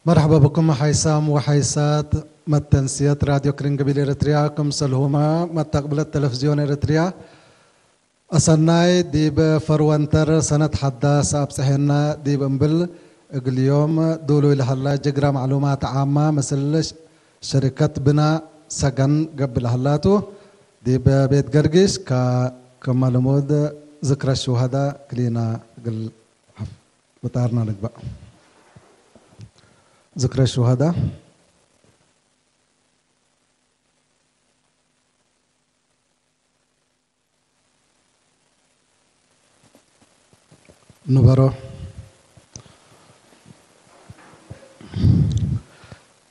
መርሐባ ብኩም ሓይሳም ወሓይሳት መተንስየት ራድዮ ክሪንግቢል ኤርትርያ፣ ክምሰልሁማ መተቅብለት ተለፍዝዮን ኤርትርያ። ኣሰናይ ዲብ ፈርወንተር ሰነት ሓዳስ ኣብጽሐና ዲብ እምብል እግልዮም ዱሉይ ለሀላ ጅግራ ማዕሉማት ዓማ ምስል ሸሪከት ብና ሰገን ገብእ ለሀላቱ ዲብ ቤት ገርጊስ ከ-፣ ከመ ልሙድ ዝክረ ሽውሀዳ ክሊና እግል ብጣርና ንግባእ። ዝክረ ሽውሀዳ ንበሮ።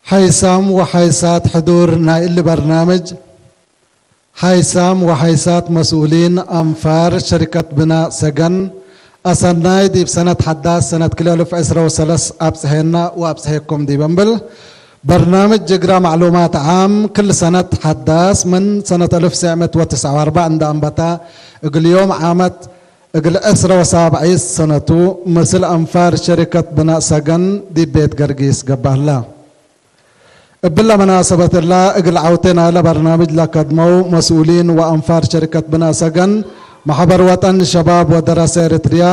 ሓይሳም ወሓይሳት ሕዱር ናይ እሊ በርናምጅ፣ ሓይሳም ወሓይሳት መስኡሊን ኣንፋር ሸሪከት ብና ሰገን፣ ኣሰናይ ዲብ ሰነት ሓዳስ ሰነት ክልኤ እልፍ ዕስራ ወሰለስ ኣብጽሔና ወኣብጽሔኩም ዲብ እምብል፣ በርናምጅ ጅግራ ማዕሉማት ዓም ክል ሰነት ሓዳስ ምን ሰነት እልፍ ትስዕ ምእት ወትስዓ ወኣርባዕ እንዳ ኣንበታ እግል ዮም ዓመት እግል ዕስራ ወሳብዒ ሰነቱ ምስል ኣንፋር ሸሪከት ብና ሰገን ዲብ ቤት ገርጊስ ገብአላ። እብለ መናሰበት እላ እግል ዐውቴ ናይለ በርናምጅ ለከድመው መስኡሊን ወአንፋር ሸሪከት ብና ሰገን፣ ማሕበር ወጠን ሸባብ ወደረሰ ኤርትርያ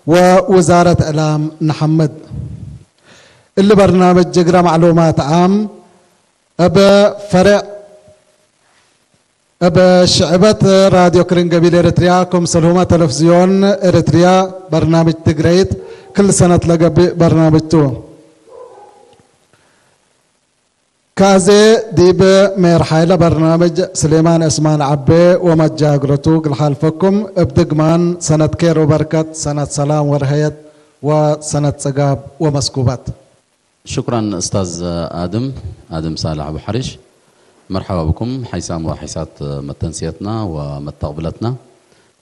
ወውዛረት እዕላም ነሐምድ። እሊ በርናምጅ ጅግረ ማዕሉማት ዓም እብ ፈሬዕ እብ ሽዕበት ራድዮ ክርን ገቢል ኤርትርያ፣ ክምሰልሁመ ተለፍዝዮን ኤርትርያ በርናምጅ ትግረይት ክል ሰነት ለገብእ በርናምጅ ቱ። ከአዜ ዲብ ሜር ሓይለ በርናምጅ ስሌማን ዕስማን ዓቤ ወመጃግረቱ እግል ሓልፈኩም እብ ድግማን ሰነት ኬር ወበርከት፣ ሰነት ሰላም ወርሀየት ወሰነት ጽጋብ ወመስኩበት። ሽኩራን እስታዝ ኣድም፣ ኣድም ሳልሕ ኣቡ ሓሪሽ። መርሓባ ብኩም ሓይሳም ወሓይሳት መተንስየትና ወመተቕብለትና።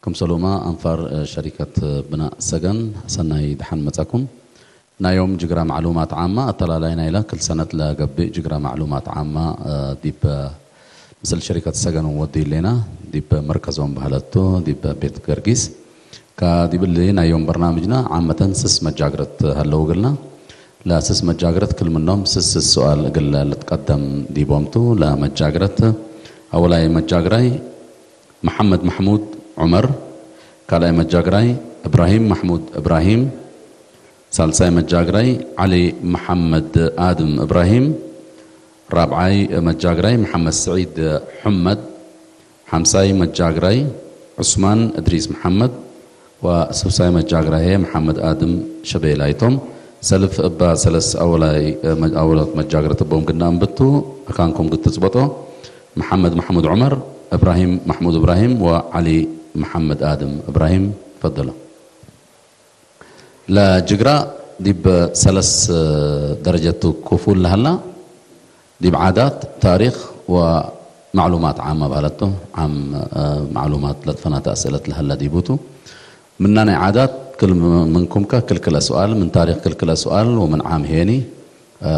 ክምሰሉማ ኣንፋር ሸሪከት ብና ሰገን ሰናይ ደሓን መጻኩም። ናዮም ጅግራ ማዕሉማት ዓማ ኣተላላይ ናይላ ክል ሰነት ለገብእ ጅግራ ማዕሉማት ዓማ ዲብ ምስል ሸሪከት ሰገን ወዲ ሌና ዲብ መርከዞም ባህለቱ ዲብ ቤት ገርጊስ። ከዲብሊ ናዮም በርናምጅና ዓመተን ስስ መጃግረት ሀለው እግልና። ለስስ መጃግረት ክል ምኖም ስስ ስስ ሱኣል እግል ልትቀደም ዲቦምቱ። ለመጃግረት ኣወላይ መጃግራይ መሐመድ መሕሙድ ዑመር፣ ካልኣይ መጃግራይ እብራሂም መሕሙድ እብራሂም፣ ሳልሳይ መጃግራይ ዓሊ መሐመድ ኣድም እብራሂም፣ ራብዓይ መጃግራይ መሐመድ ስዒድ ሑመድ፣ ሓምሳይ መጃግራይ ዑስማን እድሪስ መሐመድ፣ ወሱሳይ መጃግራይ መሐመድ ኣድም ሸቤላይቶም። ሰልፍ እባ ሰለስ ኣወላይ፣ ኣወላት መጃግረት እቦም ግና እንብቱ፣ ኣካንኩም ግትጽበጦ፣ መሐመድ መሕሙድ ዑመር፣ እብራሂም መሕሙድ እብራሂም ወዓሊ መሐመድ ኣድም እብራሂም። ፈደሎ። ለጅግራ ዲብ ሰለስ ደረጀቱ ክፉል ለሀላ፣ ዲብ ዓዳት፣ ታሪኽ ወማዕሉማት ዓም ኣብሃለቶ። ዓም፣ እ፣ ማዕሉማት ለትፈናተ ኣስእለት ለሀላ ዲቡቱ። ምና ናይ ዓዳት ክል-፣ ምንኩምከ ክልክለ ሱኣል፣ ምን ታሪኽ ክልክለ ሱኣል ወምን ዓም ሄኒ፣ እ፣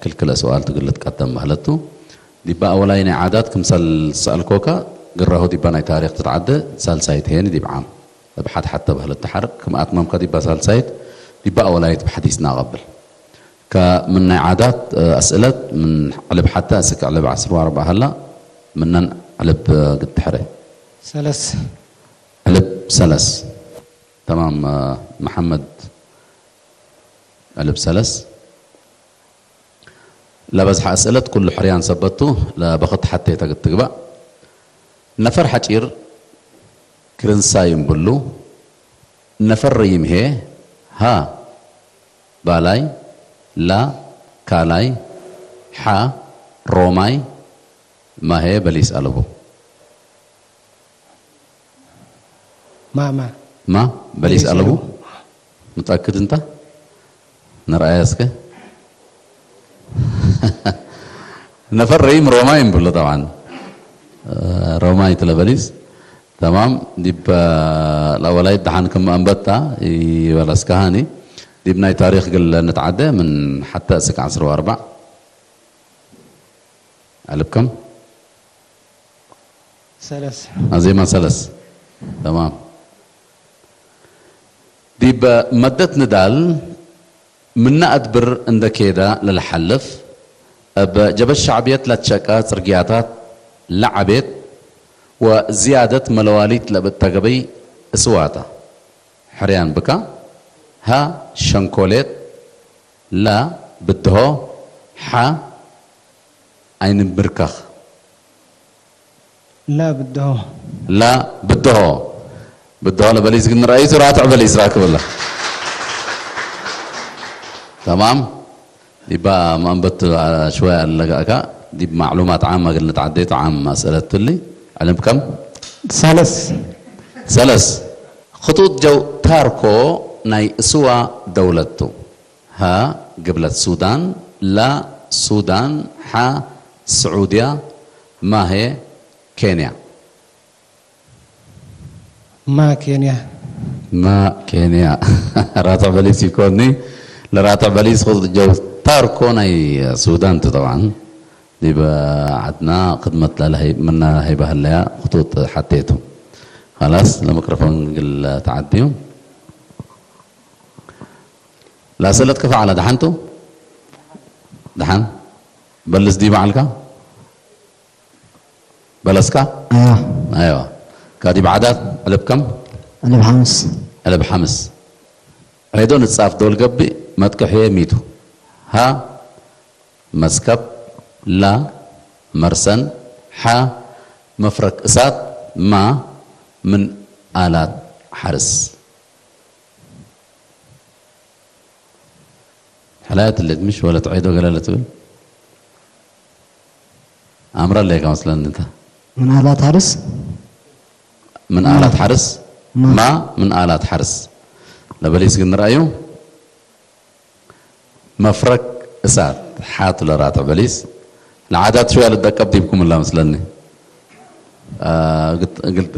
ክልክለ ሱኣል ትግል ትቀደም ባህለቱ። ዲባ ኣወላይ ናይ ዓዳት ክምሰል ሰኣልኮካ፣ ግራሁ ዲባ ናይ ታሪኽ ትትዓደ ሳልሳይት ሄኒ ዲብ ዓም። እብ ሓት ሓተ ባህለት ተሓርቅ፣ ክም ኣትመምካ ዲባ ሳልሳይት፣ ዲባ ኣወላይት ብሓዲስ ናቐብል። ከምን ናይ ዓዳት፣ እ፣ ኣስእለት፣ ምን ዕልብ ሓተ እስክ ዕልብ ዓስር ወኣርባዕ ሃላ፣ ምነን ዕልብ፣ እ፣ ግትሕረ። ሰለስ። ዕልብ ሰለስ። ተማም፣ እ፣ መሓመድ ዕልብ ሰለስ። ለበዝሐ ኣስእለት ኩሉ ሕርያን ሰበቱ ለበኽት ሐቴ ተግትግባእ። ነፈር ሐጪር ክርንሳይ እምብሉ፣ ነፈር ረይም ሄ፣ ሃ፣ ባላይ፣ ላ፣ ካላይ፣ ሓ፣ ሮማይ፣ ማሄ በሊስ ኣለቡ። ማማ። ማ በሊስ ኣለቡ። ሙተኣክድ እንታ? ንርኣያ እስከ። ነፈር ረይም ሮማይ እምብሎ ጠብዓን። ሮማይ ትለበሊስ። ተማም። ዲብ ላወላይት ደሓን ክም ኣንበታ ይበለስካሃኒ። ዲብ ናይ ታሪኽ ግል ንትዓደ ምን ሓተ እስክ ዓስር ወኣርባዕ። ኣልብከም? ሰለስ። ኣዜማ ሰለስ። ተማም። ዲብ መደት ንዳል ምናእድብር እንደ ኬዳ ለልሓልፍ፣ እብ ጀበት ሻዕብየት ለትሸቀ ጽርግያታት ለዓቤት ወዝያደት መለዋሊት ለብት ተገበይ እስዋታ። ሕርያን ብካ፣ ሃ ሸንኮሌት፣ ላ ብድሆ፣ ሓ ኣይንብርከኽ። ላ ብድሆ። ላ ብድሆ። ብድሆ ለበሊስ ግን ራእይቱ ራትዕ በሊስ ራክብላ። تمام. ዲባ ማንበት ሽወያ ኣለጋእካ ዲብ ማዕሉማት ዓም ኣግል ንትዓደይቱ ዓም ኣስእለት ትሊ ዕልም ከም ሰለስ ሰለስ። خطوط ጀው ታርኮ ናይ እስዋ ደውለቱ። ሃ ግብለት ሱዳን፣ ላ ሱዳን፣ ሓ ስዑድያ፣ ማሄ ኬንያ። ማ ኬንያ። ማ ኬንያ። ራትዕ በሊስ ይኮኒ። ለራትዕ በሊስ خطوط ጀው ታርኮ ናይ ሱዳን ቱ طبعا ዲብ ዓድና ክድመት ላለ ምና ሀይባህለያ خطوط ሓቴቱ خلاص ለመክረፎን ግል ተዓድዩ ላሰለት ክፋዓላ ደሓንቱ ደሓን በልስ ዲ በዓልካ በለስካ أيوة. أيوة. ካዲ بعدات علب كم؟ علب حمص. علب حمص. عيدون الصاف دول قبي ما تكحي ميتو. ها مسكب لا مرسن حا مفرك اسات ما من آلات حرس. حلاية اللي مش ولا تعيدو قال لا تقول. أمر اللي كان مثلا أنت. من آلات حرس؟ من آلات حرس؟ ما. ما من آلات حرس. لبليس قلنا رأيه. مفرك اسات حات لرات بليس. العادات شوية للدقة بديبكم الله مثلني.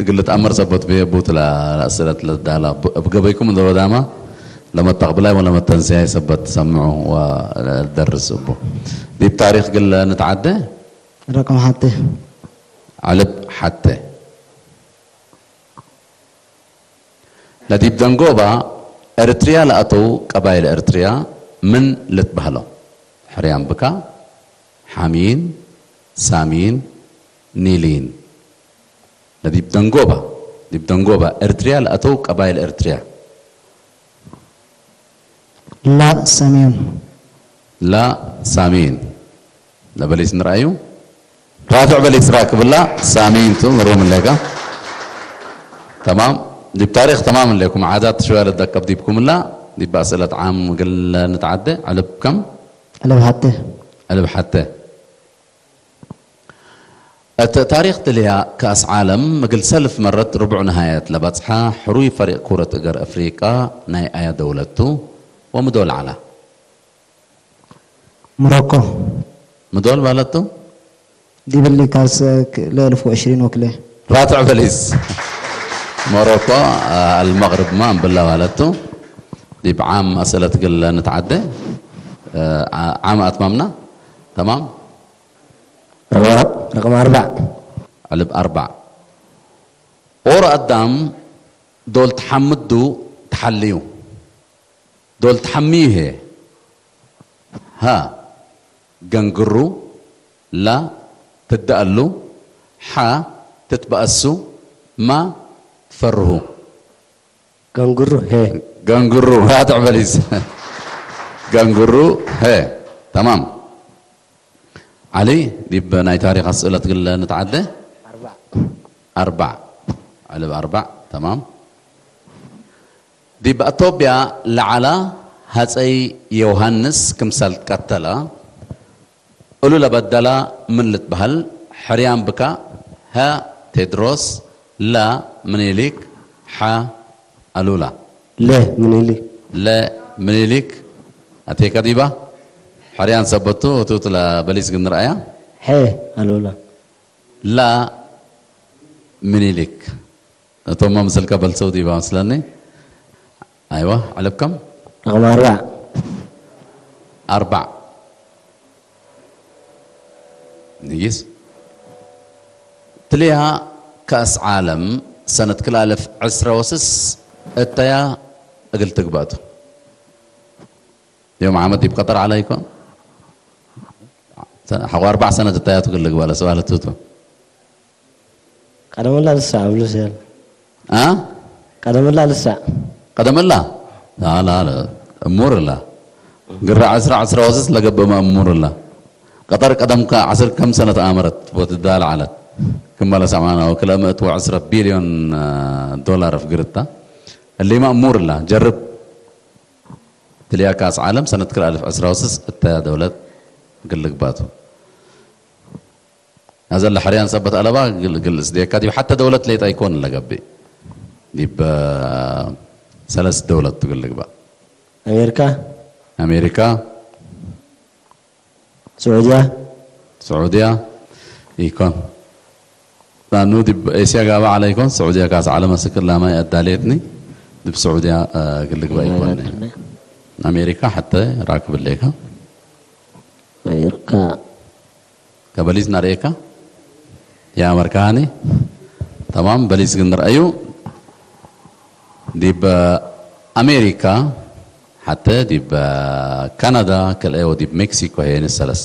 ግልት ኣመር ሰበት ብየቡት ለእስረት ለዳላ እብ ገበይኩም እንደ ወዳማ ለመተቅብላይ ወለመተንስያይ ሰበት ትሰምዑ ወደርስ እቡ ዲብ ታሪክ ግለ ንትዓደ ረቅም ሓተ ዕልብ ሓተ ለዲብ ደንጎባ ኤርትርያ ለኣተው ቀባይል ኤርትርያ ምን ልትበህሎ ሕርያም ብካ ሓሚን ሳሚን ኒሊን ለዲብ ደንጎባ ዲብ ደንጎባ ኤርትርያ ለኣተው ቀባይል ኤርትርያ لا سمين لا سامين ለበሊስ ንርኣዩ ራትዕ በሊስ ራክብላ ሳሚን ቱ ምሩም ለካ تمام ዲብ ታሪክ تمام ለኩም ዓዳት ሽወያ ለደቀብ ዲብኩምላ ዲብ ኣስእለት ዓም ግል ንትዓደ ዕልብ ከም ዕልብ ሓተ ዕልብ ሓተ እቲ ታሪኽ ትልያ ካስ ዓለም እግል ሰልፍ መረት ርቡዕ ነሃየት ለባጽሓ ሕሩይ ፈሪቕ ኩረት እገር ኣፍሪቃ ናይ ኣያ ደውለቱ ወምዶል ዓላ ሞሮኮ ምዶል ባለቱ ዲብሊ ካስ ለእልፍ ወዕሽሪን ወክለ ራትዕ በሊስ ሞሮኮ ኣልመቅርብ ማ እምብላ ባለቱ ዲብ ዓም ኣሰለት ግለ ንትዓደ ዓም ኣትማምና ተማም رقم أربعة. علب أربع. ኦሮ ኣዳም ዶል ትሓምዱ ትሓልዩ ዶል ትሓምዩ ሄ ሃ ገንግሩ ላ ትደኣሉ ሓ ትትበኣሱ ማ ትፈርሁ ገንግሩ ሄ ገንግሩ ራትዕ በሊስ ገንግሩ ሄ ተማም ዓሊ ዲብ ናይ ታሪኽ ኣስእለት ግለ ንትዓደ ኣርባዕ ዓሊ ብኣርባዕ ተማም ዲብ ኣቶብያ ለዓላ ሃፀይ ዮሃንስ ክምሰል ቀተላ እሉ ለበደላ ምን ልትበሃል ሕርያም ብካ ሀ ቴድሮስ ላ ምኒሊክ ሓ ኣሉላ ለ ምኒሊክ ለ ምኒሊክ ኣቴካ ዲባ ሕርያን ሰበቱ እቱት ለበሊስ ግን ንርኣያ ሐ ኣሉላ ላ ምኒሊክ እቶም መምስልካ በልሰው ዲባ መስለኒ ኣይዋ ዕልብከም رقم أربعة. ኣርባዕ ንጊስ ትልያ ካስ ዓለም ሰነት ክላለፍ ዕስረ ወስስ እተያ እግል ትግባቱ يوم عمد يبقى طر عليكم. حقوا أربع سنة التياتو كل قبالة سؤال التوتو. ቀደመላ ልሳዕ ኣብሉ ስያል ها؟ ቀደመላ ልሳዕ قدم الله؟ لا، لا، لا. أمور الله. قرع عسرة، عسرة وسس لقب ما أمور الله. قطر قدم كا عسر كم سنة أمرت وتدال علت. كم بلا سمعنا وكلا مئة وعسرة بليون، آه، دولار في قرطة. اللي ما أمور الله. جرب. تليا كاس عالم سنة كل ألف عسرة وسس التا دولة قلق باتو. هذا اللي حريان سبت ألبا قل-، قل إسديكا دي حتى دولة ليت أيكون لقبي. دي ب-، ثلاث دولة تقول لك بقى. ኣሜሪካ أمريكا، ስዑድያ سعودية، يكون. لأنه دي ب-، إيسيا قابا عليكم، سعودية كاس عالم أسكر لا ما يأداليتني. دي بسعودية، آه، قل لك بقى يكون. أمريكا حتى راكب الليكا. ኣሜሪካ ከበሊስ ንርእየካ? ያ መርካኒ። ተማም፣ በሊስ ግን ንርአዩ። ዲብ ኣሜሪካ ሓተ ዲብ ካናዳ ከልአዮ ዲብ ሜክሲኮ ሄን ሰለስ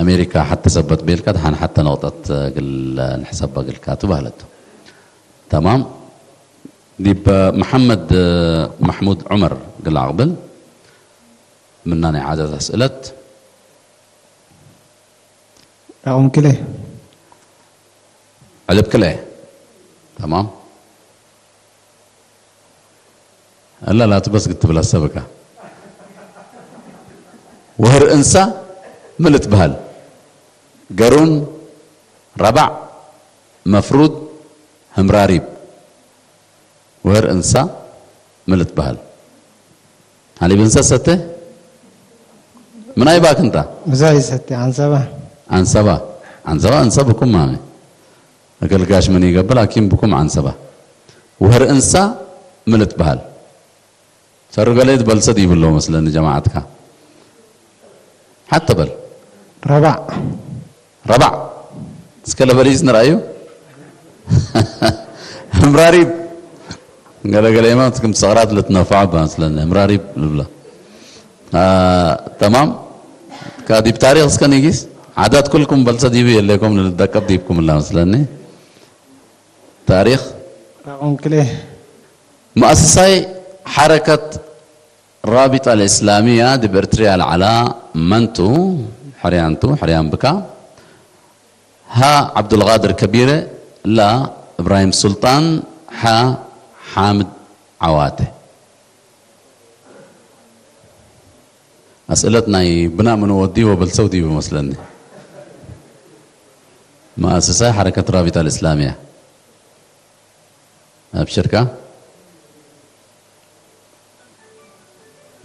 ኣሜሪካ ሓተ ሰበት ቤልካ ድሓን ሓተ ነቕጠት ግል ንሕሰባ ግልካቱ ባህለቱ። ተማም። ዲብ መሐመድ መሕሙድ ዑመር ግል ኣቕብል ምና ናይ ዓዛዝ ኣስእለት ራቑም ክለ ዕልብ ክልኤ። ተማም። ኣላ ላቱ በስ ግትብል ኣሰብካ። ወህር እንሳ ምልት በሃል። ገሩን ረባዕ መፍሩድ ህምራሪብ። ወህር እንሳ ምልት በሃል። ሓሊብ እንሳ ሰተ ምናይ ባክ እንታ ብዛ ይሰቲ ዓንሰባ ዓንሰባ። ዓንሰባ እንሰ ብኩም ማሚ። እገልጋሽ ምን ይገብር ኣኪም ብኩም ዓንሰባ። ወህር እንሳ ምልት በሃል። ሰሩ ገለ በልሰ ይብሎ መስለኒ ጀማዓትካ። ሓተ በል። ረባዕ ረባዕ። እስከ ለበሊስ ንርኣዩ። ህምራሪብ። ገለገለ የማ ትክም ሰቕራት ልትነፋዕ ባስለኒ። ህምራሪብ ልብላ። አ፣ ተማም። ካዲብ ታሪኽ እስከ ንጊስ። ዓዳት ኩልኩም በልሰ ዲቡ የለይኮም ንልደቀብ ዲብኩም እላ መስለኒ። ታሪኽ። ራቑም ክለ مؤسساي حركة رابطة الإسلامية دي بإرتريا العلا منتو حريانتو حريان بكا. ها عبد القادر كبيرة، لا إبراهيم سلطان، ها حامد عواتي. أسئلتنا بناء من ودي وبلسودي بمسلني. مؤسساي حركة رابطة الإسلامية. أبشركا.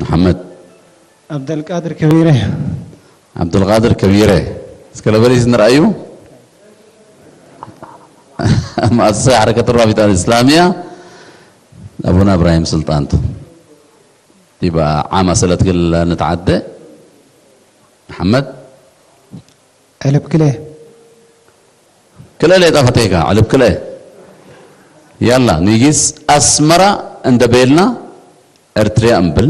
محمد. عبد القادر كبيرة. عبد القادر كبيرة. اسكلا بريز نرأيو. مؤسسة حركة الرابطة الإسلامية. أبونا إبراهيم سلطان. تبقى عام أسئلة كل نتعدى. محمد. ዕልብ ክለ ክለ ሌጣ ፈቴካ ዕልብ ክለ ያላ ንጊስ ኣስመራ እንደ ቤልና ኤርትሪያ እምብል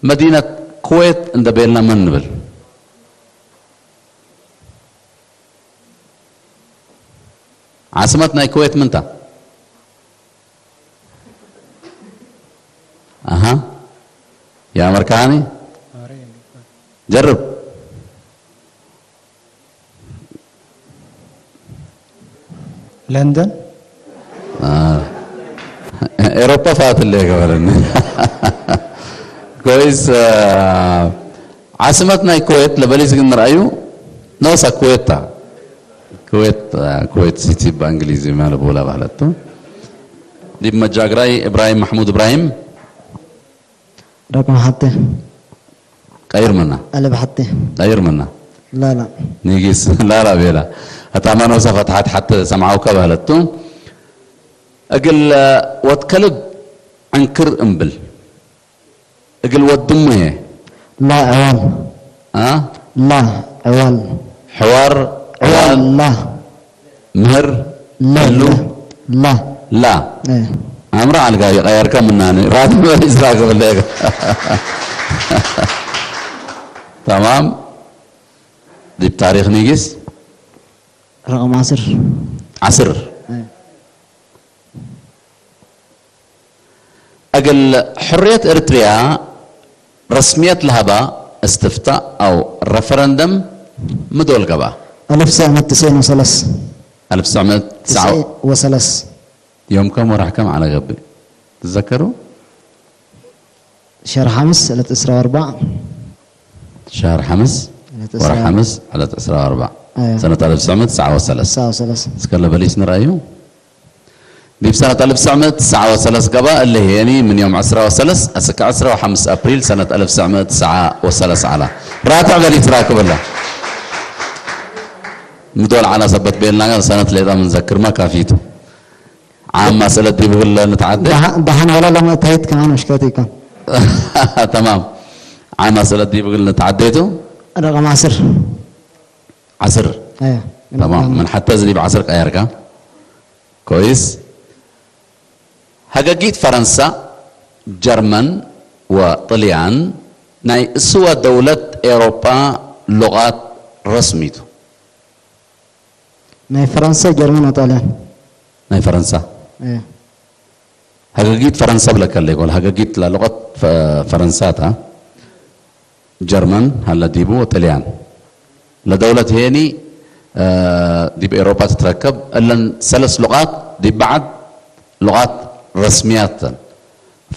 መዲነት ኩዌት እንደ ቤልና መን ንብል ዓስመት ናይ ኩዌት ምንታ ኣሃ የኣመርካኒ ጀርብ ለንደን ኤሮፓ ፋትለ ገበረኒ ኮይስ ዓስመት ናይ ኩዌት ለበሊስ ግን ንርኣዩ ነውሳ ኩዌታ ኩዌት ኩዌት ሲቲ ብእንግሊዝ ማለት ቦላ ባህለቱ ዲብ መጃግራይ እብራሂም ማሕሙድ እብራሂም ረቅም ሓተ ቀይር መና ኣለብ ሓተ ቀይር መና ላላ ኒጊስ ላላ ቤላ ኣታ ማኖሳ ፈትሓት ሓተ ሰምዓውካ ባህለቱ እግል ወት ከልብ ዕንክር እምብል እግል ወት ድሙ እየ ላ ዕዋል አ ላ ዕዋል ሕዋር ዕዋል ዕዋል ላ ምህር ላ ሉ ላ ላ እ ኣምራ ኣልጋ ይቀየርከ ምናኒ ራት መሪዝራ ክብለካ تمام. ዲብ ታሪኽ ኒጊስ رقم عشر. ዓስር። أي. أجل حرية إريتريا رسمية لهبا استفتاء أو رفرندم مدول قبا. ألف تسعمية وتسعين وثلاث. ألف تسعمية تسعة. وثلاث. يوم كم ورح كم على غبي؟ تتذكروا؟ شهر خمس، على تسعة وأربعة. شهر حمس. على تسعة. ورح حمس على تسعة وأربعة. أيوة. سنة ألف تسعمية تسعة وثلاثين. تسعة وثلاثين. سكلا بليس نرأيو. ديب سنة ألف تسعمية تسعة وثلاثين قبا اللي هيني من يوم عشرة وثلاث أسك عشرة وخمس أبريل سنة ألف تسعمية تسعة وثلاثين على. راتع بليس راكب الله. مدول على سبت بين لنا سنة ليلة من ذكر ما كافيته. عام مسألة دي بقول لنا نتعدى. دحان ولا لما أتيت كمان مشكلتي كان. تمام. عام مسألة دي بقول لنا تعديته. رقم عشر. عصر. أيوة. تمام. من حتى زري بعصر قيركا. كويس. هجاجيت فرنسا، جرمن وطليان ناي سوى دولة أوروبا لغات رسميتو. ናይ ፈረንሳ፣ ጀርመን፣ ጣልያን። ናይ ፈረንሳ። እየ። ሃገጊት ፈረንሳ ብለካ ኣለይ ጓል ሃገጊት ላ ሉቐት ፈ-፣ ፈረንሳታ ጀርመን ሃላ ዲቡ ጥልያን ለደውለት ሄኒ እ፣ ዲብ ኤሮፓ ትትረከብ እለን ሰለስ ሉቓት ዲብ በዓድ ሉቓት ረስሚያት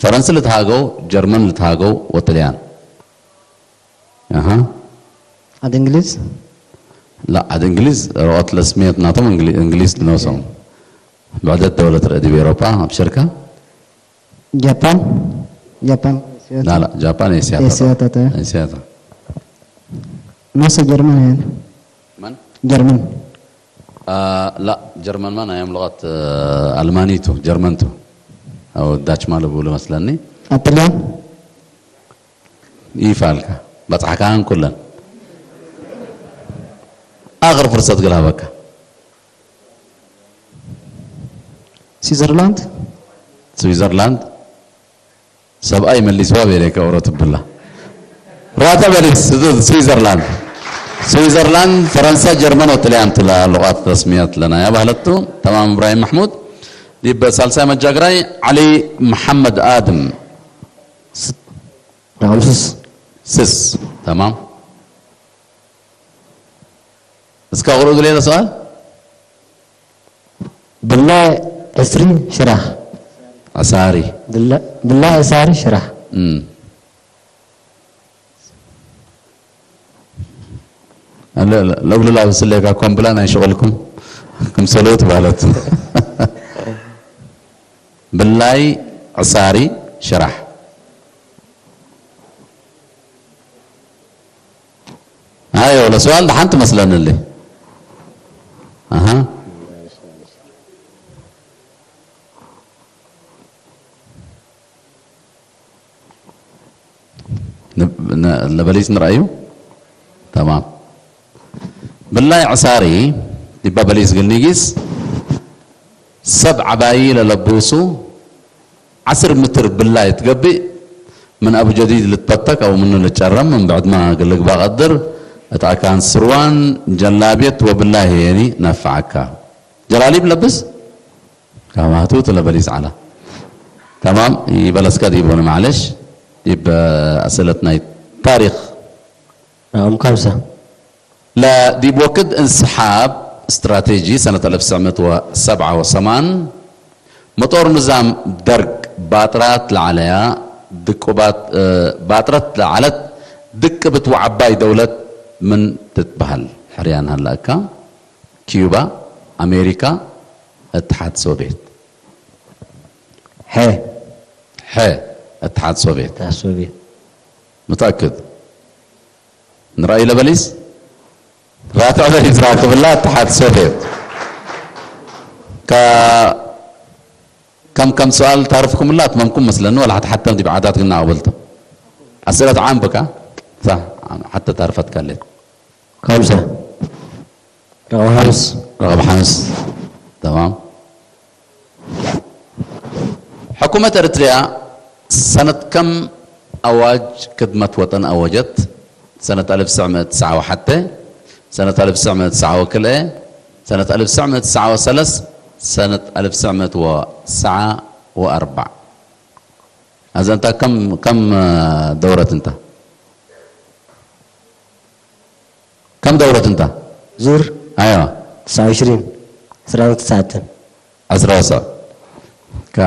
ፈረንስ ልትሃገው ጀርመን ልትሃገው ወጥልያን። أها. عاد إنجليز؟ لا، عاد إنجليز رؤت لسميت ناتم إنجلي-، إنجليز نوسم. بعد الدولة الأدبية أوروبا، أبشركا؟ جابان؟ جابان. لا، لا، جابان إيه سياتا. إيه سياتا، تا. إيه سياتا. ناس جرمان يعني. من؟ جرمان. آه، لا، جرمان ما نايم لغة، آه، ألمانيتو، جرمانتو. أو داتش مالو بولو مثلني. الطليان؟ ይፋልካ በጽሓካን ኩለን ኣኽር ፍርሰት ግላበካ سويسرلاند؟ ስዊዘርላንድ ሰብኣይ መሊስዋ ቤለ ከብሮ ትብላ ራተ በሊስ ስዊዘርላንድ ስዊዘርላንድ ፈረንሳ ጀርመን ወጥልያን ትላ ሉቓት ረስሚያት ለና ያ ባህለቱ ተማም እብራሂም ማሕሙድ ዲበ ሳልሳይ መጃግራይ ዓሊ መሓመድ ኣድም رقم سس. ስስ ተማም እስካ ቁርኡ ግሌለ ሰኣል ብላ ዕስሪ ሽራሕ ኣሳሪ ብላ ዕሳሪ ሽራሕ እም። ኣለ ለብሉላ ብስሌካ ኮምብላ ናይ ሽቕልኩም ክምሰሉ ትባለት ብላይ ዕሳሪ ሽራሕ ኣዮ ለሰዋል ደሓን ትመስለኒ ኣለ ኣሃ ለበሊስ ንርኣዩ ተማም ብላይ ዕሳሪ ዲባ በሊስ ግልኒጊስ ሰብ ዓባይ ለለቡሱ ዓስር ምትር ብላይ ትገብእ ምን ኣቡ ጀዲድ ልትበተክ ኣው ምኑ ልጨረም ምን ብዕድማ ግልግባ ቀድር እት ኣካን ስርዋን ጀላብየት ወብላይ ህየኒ ነፍዓካ ጀላሊብ ለብስ ካማቱ ትለበሊስ ዓላ ተማም ይበለስካ ዲቦነ ማዕለሽ ዲብ ኣሰለት ናይ ታሪክ رقم خمسة. ለዲብ ወክድ እንስሓብ ስትራቴጂ ሰነት ኣልፍ ትስዕ ምእት ወሰብዓ ወሰማን መጦር ንዛም ደርግ ባጥራት ለዓለያ ድቁባት እ፣ ባጥረት ለዓለት ድቅብት ወዓባይ ደውለት ምን ትትበሃል ሕርያን ሃላእካ ኪዩባ ኣሜሪካ እትሓድ ሶቪየት حي. ሐ እትሓድ ሶቪየት تاع السوفيت. متأكد نرأي لبليس راتع بليس راكب الله اتحاد السوفيت ك كم كم سؤال تعرفكم الله تمامكم مثلا ولا حتى حتى دي بعادات قلنا قبلته أسئلة عام بك صح حتى تعرفت كلت خمسة. رقم خمس. رقم خمس تمام حكومة إريتريا سنة كم ኣዋጅ ክድመት ወጠን ኣወጀት ሰነት ኣልፍ ትስዕ ምእቲ ትስዓ ወሓተ፣ ሰነት ኣልፍ ትስዕ ምእቲ ትስዓ ወክልኤ፣ ሰነት ኣልፍ ትስዕ ምእቲ ትስዓ ወሰለስ፣ ሰነት ኣልፍ ትስዕ ምእቲ ወትስዓ ወኣርባዕ። ኣዘንታ ከም ከም ደውረት እንታ ከም ደውረት እንታ ዙር ኣዮ تسعة وعشرين عشرة وتسعة عشرة وتسعة. ك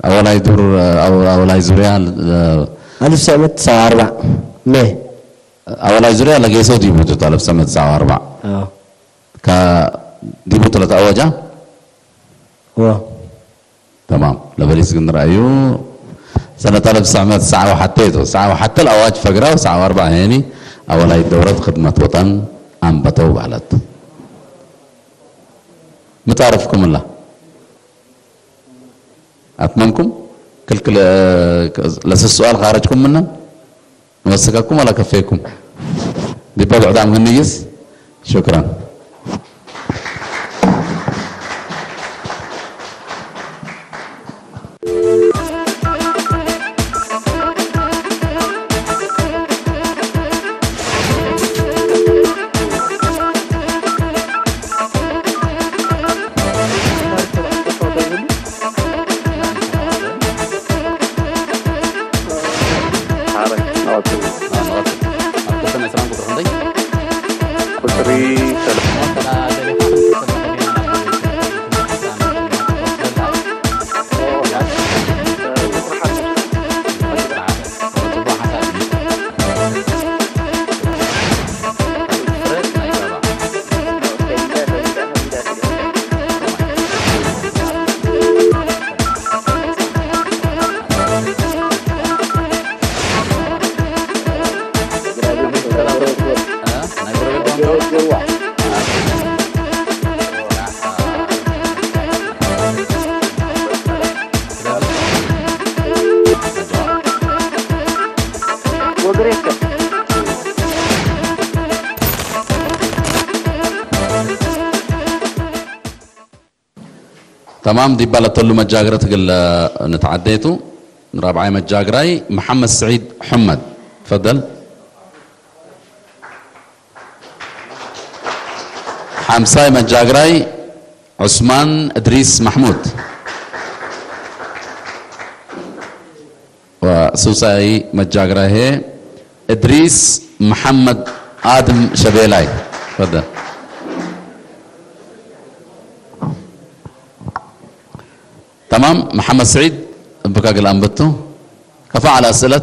أولى دور أو أولى زوريا ألف تسعمية تسعة وأربعين مي أولى زوريا لقيسو ديبوتو ألف تسعمية تسعة وأربعين. اه ك ديبوتو لتأوجا و تمام. ለበሊስ ግን ርኣዩ ሰነት ኣልፍ ትስዕ ምእቲ ትስዓ ወሓተ እዩ። ትስዓ ወሓተ ኣዋጅ ፈግራ ወትስዓ ወኣርባዕ ሄኒ ኣወላይ ደውረት ክድመት ወጠን ኣንበተው በህለት ምጣርፍኩምላ ኣትመምኩም ክልክል ለስስ ሱኣል ካረጅኩም ምና ንወስከኩም ወላ ከፈይኩም ዲባ ብዕዳም ክንይስ ሽክራን ቁፅሪ تمام ዲባ ለተሉ መጃግረ ትግል ንተዓደይቱ ንራብዓይ መጃግራይ መሓመድ ስዒድ ሑመድ ፈደል ሓምሳይ መጃግራይ ዑስማን እድሪስ ማሕሙድ ሱሳይ መጃግራሄ እድሪስ መሓመድ ኣድም ሸቤላይ ፈደ تمام محمد سعيد بكاقل أنبتو كفاءة على أسئلة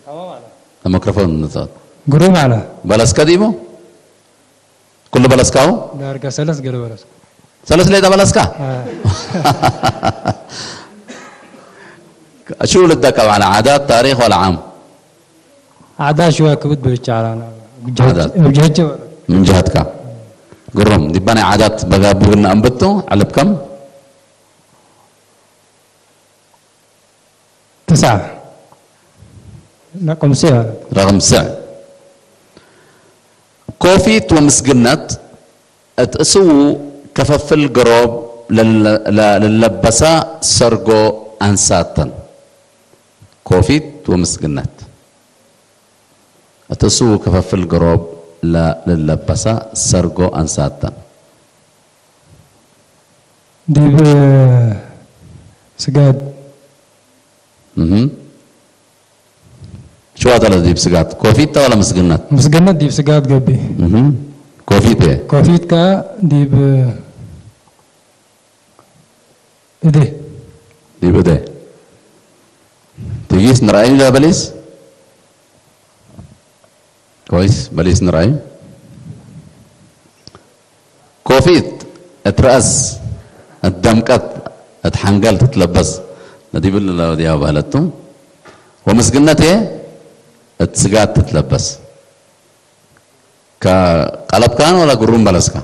تمام على الميكروفون نزاد قروم على بلس كديبو كل بلس كاو دارك سلس قلو بلس ሰለስተ ሌጣ በለስካ آه. شو لدك على عادات تاريخ ولا عام عدا شو كبد بلتش على عادات. بجهج من جهتك قرم دي بني عادات بقى بقولنا أنبتو علب كم تسعة نقوم سيها رقم تسعة ኮፊት ወምስግነት እት እስዉ ከፈፍል ገሮብ ለለ- ለ- ለለበሳ ሰርጎ ኣንሳተን። ኮፊት ወምስግነት እት እስዉ ከፈፍል ገሮብ ለ- ለለበሳ ሰርጎ ኣንሳተን። ديب سجاد እህም። ሽዋ ተለ ዲብ ስጋት ኮፊት ተባለ ምስግነት مسجنة ديب سجاد قبي እህም። ኮፊት እየ كوفيت كا ديب إدي ዲብ እደ ትጊስ ንርኣዩ ዳ በሊስ ኮይስ በሊስ ንርኣዩ ኮፊት እትረእስ እትደምቀት እትሓንገል ትትለበስ ነዲብል ለወዲያ ባህለቱ ወምስግነት እየ እትስጋት ትትለበስ ከ- ቀለብካን ወላ ግሩም በለስካ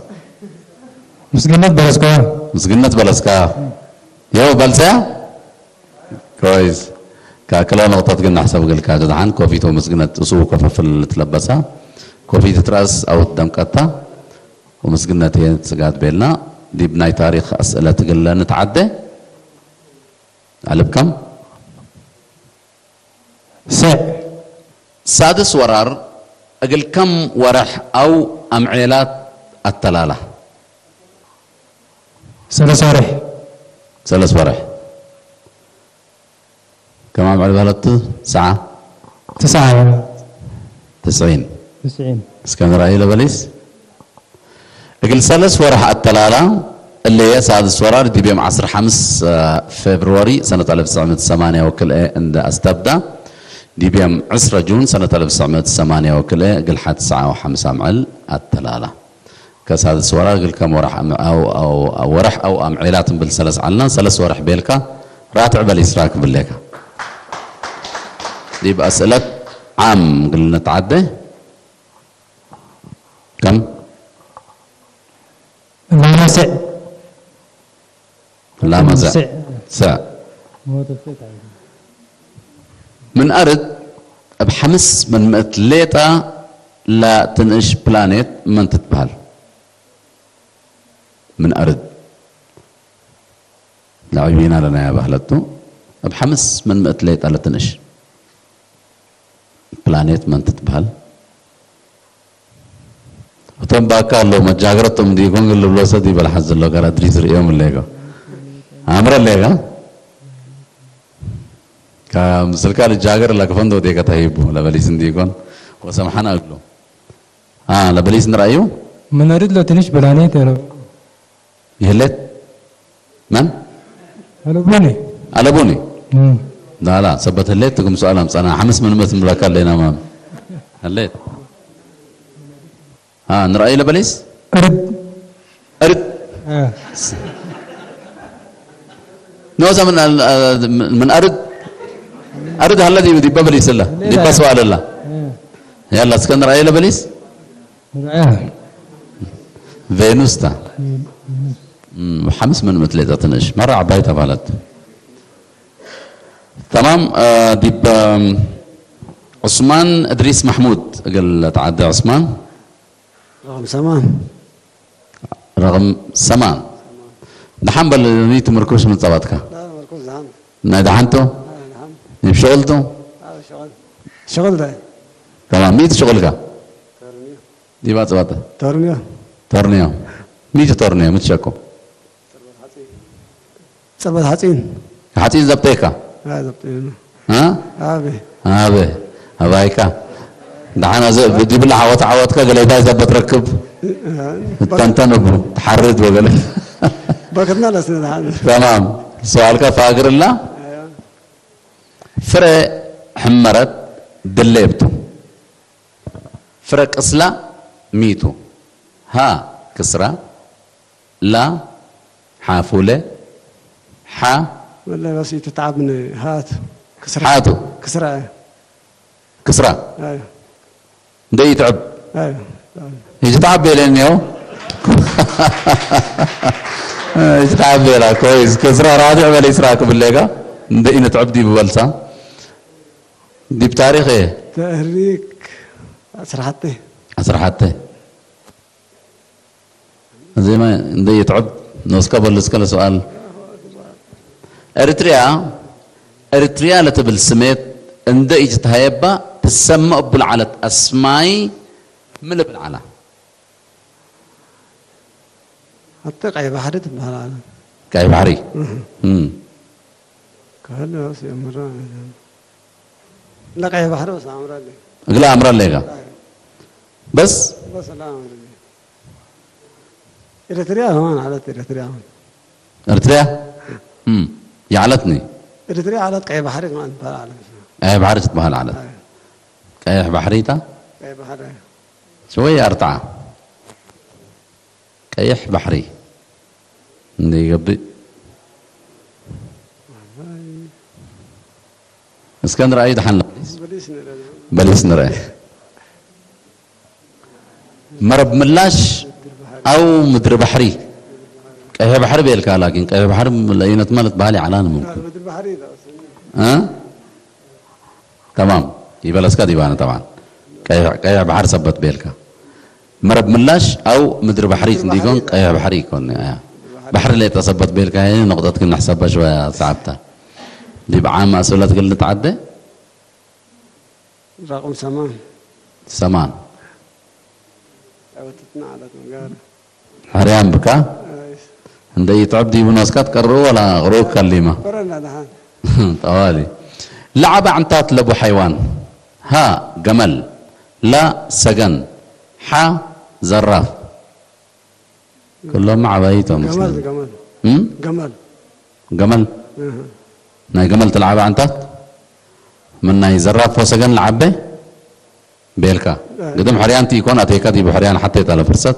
مسجنة برسكوا ምስግነት በለስካ የው በልሰያ ኮይስ ከክለ ነቕጠት ግን ናሕሰብ ግልካ ጀድሓን ኮፊት ወምስግነት እሱ ከፈፍል ትለበሳ ኮፊት ትረእስ ኣውት ደምቀታ ወምስግነት እየ ስጋት ቤልና ዲብ ናይ ታሪክ ኣስእለ ትግለ ንትዓደ ኣልብከም ስዕ ሳድስ ወራር እግል ከም ወርሕ ኣው ኣምዔላት ኣተላላ። ሰለስ ወርሕ ሰለስ ወርሕ ከም ኣምዕል በለቱ ሰዓ ትስዓ ትስዒን ትስዒን እስከ ንርኣዩ ለበሊስ እግል ሰለስ ወርሕ ኣተላላ እለየ ሳድስ ወራር ዲብ ዮም ዓስር ሓምስ ፌብርዋሪ ሰነት ኣልፍ ትስዕ ምእት ሰማንያ ወክልኤ እንደ ኣስተብዳ ዲብ ዮም ዕስረ ጁን ሰነት ኣልፍ ትስዕ ምእት ሰማንያ ወክልኤ እግል ሓቲ ሰዓ ወሓምሳ ምዕል ኣተላላ ከሳድስ ወራር እግል ከም ወርሕ ኣም- ኣው- ኣው- ኣው- ወርሕ ኣው ኣምዔላት እምብል ሰለስ ዓልና ሰለስ ወርሕ ቤልካ ራትዕ በል ኢስራ ክብሌካ ዲብ ኣስእለት ዓም እግል ነተዓደ ከም ላመሰዕ ላመዘዕ ስዕ ሰዕ ሞተሰዕ ምን ኣርድ እብ ሓምስ ምን ምእት ሌጣ ላትንእሽ ፕላኔት መን ትትበሃል? ምን ኣርድ ለዕቢና ለናያ ባህለቱ እብ ሓምስ ምን ምእት ሌጣ ለትንእሽ ፕላኔት መን ትትበሃል? እቶም ባካ ኣለዉ መጃገረቶም እንዲኮን ግን ልብሎ ሰብ ይበልሓት ዘሎ ጋር ኣድሪስ ርእዮም እሌጋ ኣምረ እሌጋ ካብ ምስልካ ልጃገር ላክፈንዶ ዴካ ተሂቡ ለበሊስ እንዲኮን ወሰምሓና እግሉ አ ለበሊስ ንራእዩ መነድት ለትንሽ ብላኔት ረ ይህሌት መን ኣለቡኒ ኣለቡኒ እም። ላላ ሰበት ህሌት ትግም ሰኣል ኣምፀና ሓምስ ምን ምእት ንብለካ ኣለና ማም ህሌት አ ንራእዩ ለበሊስ ርድ እርድ አ፣ ኖዛ ምን ምን ኣርድ ኣርድ ሃለ ዲብ ዲበ በሊስ ኣላ ዲባ ሰዋል ኣላ አ፣ ያላ እስከ ንራእዩ ለበሊስ አ፣ ቬኑስታ እም፣ ሓምስ ምን ምትሌጣ ትንእሽ መራ ዓባይ ተባለት ተማም ዲብ ዑስማን እድሪስ ማሕሙድ እግል ተዓዲ ዑስማን رقم ثمان ረቕም ሰማን ደሓን በል ንይቱ ምርኩስ ምጸባትካ لا مركز دهان ናይ ደሓንቱ دهان ይብ ሸቕልቱ هذا شغل شغل ده ተማም ሚት ሸቕልካ ዲባ ጸባተ تورنيو ቶርኒዮ ሚት ቶርኒዮ ምትሸኮ ጸበል ሓፂን ሓፂን ዘብተይካ لا زبطينه እ هابي ኣበ ኣባይካ ደሓና ዲብላ ዓወት ዓወትካ ገለይታይ ዘበት ረክብ እተንተን እቡ ትሓርድ ወገለ በክትና ለስነ ደሓን ተማም ሰዋልካ ፋግርላ ፍረ ሕመረት ድሌብቱ ፍረ ቅስላ ሚቱ ሃ ክስራ ላ ሓፉለ ሓ والله بس يتتعبني هات كسرة ሓቱ كسرة ክስራ ايوه እንደ ይትዕብ ايوه ይትዓብ የለን ያው ይትዓብ የላ ኮይስ ክስራ ራድዕ በለ ይስራ ክብሌጋ እንደ ይንትዕብ ዲብ በልሳ ዲብ ታሪኽ እየ تهريك سرحتي ኣስራሓተ እዚማ እንደ ይትዕብ ነስካ በልስከ ለሰኣል ኤርትሪያ ኤርትሪያ ለትብል ስሜት እንደ ኢትትሃየባ ትሰመ እቡ ለዓለት ኣስማይ ምን ልብል ዓላ حتى ቀይ ባሕሪ ትበሃል ኣለ ቀይ ባሕሪ እም። ከህል ስ የምራ ለቀይ ባሕሪ ስ ኣምራ እግለ ኣምራ ሌጋ በስ بس لا أمر ኤርትሪያ هون على ኤርትሪያ هون ኤርትሪያ እም። ይዓለትኒ ኤርትሪያ على ቀይ ባሕሪ كمان ትበሃል ኣለ ቀይ ባሕሪ ትበሃል ዓለት ቀይሕ ባሕሪ እታ ቀይ ባሕሪ ሽወይ ኣርትዓ ቀይሕ ባሕሪ እንደ ይገብእ እስከ ንርኣዩ ደሓን بليس نرى በሊስ ንርአ መረብ ምላሽ ኣው ምድሪ ባሕሪ ቀይሕ ባሕሪ ቤልካ ላኪን ቀይሕ ባሕሪ ለይነት ማለት ባህል ይዓላን ምምኩን ምድሪ ባሕሪ እ? ተማም ይበለስካ ዲባነ ጠብዓን ቀይሕ ቀይሕ ባሕሪ ሰበት ቤልካ መረብ ምላሽ ኣው ምድሪ ባሕሪ እንዲኮን ቀይሕ ባሕሪ ይኮን እያ ባሕሪ ለይተ ሰበት ቤልካ ነቁጠት ግን ንሕሰባ ሽወያ ሰዓብታ ዲብ ዓም ኣስብለት ግል ንትዓደ رقم ثمان. ثمان. عودتنا على النقارة. ሕርያን ብካ آه، እንደ ይጥዕብ ዲቡ ነስካ ትቀርቡ ወላ ቅሩብ ከሊማ قرنا دحان. ጠዋሊ ለዓባ ዕንታት ለቡ ሓይዋን ሃ ገመል ላ ሰገን ሓ ዘራፍ ኩሎም ዓባይቶም جمل، جمل. እም? جمل. ገመል أها. ናይ ገመል ትልዓባ ዕንታት ምን ናይ ዘራፍ ወሰገን ለዓበ ቤልካ ግድም ሕርያን ትኢኮን ኣቴካ ዲቡ ሕርያን ሓተይታ ለፍርሰት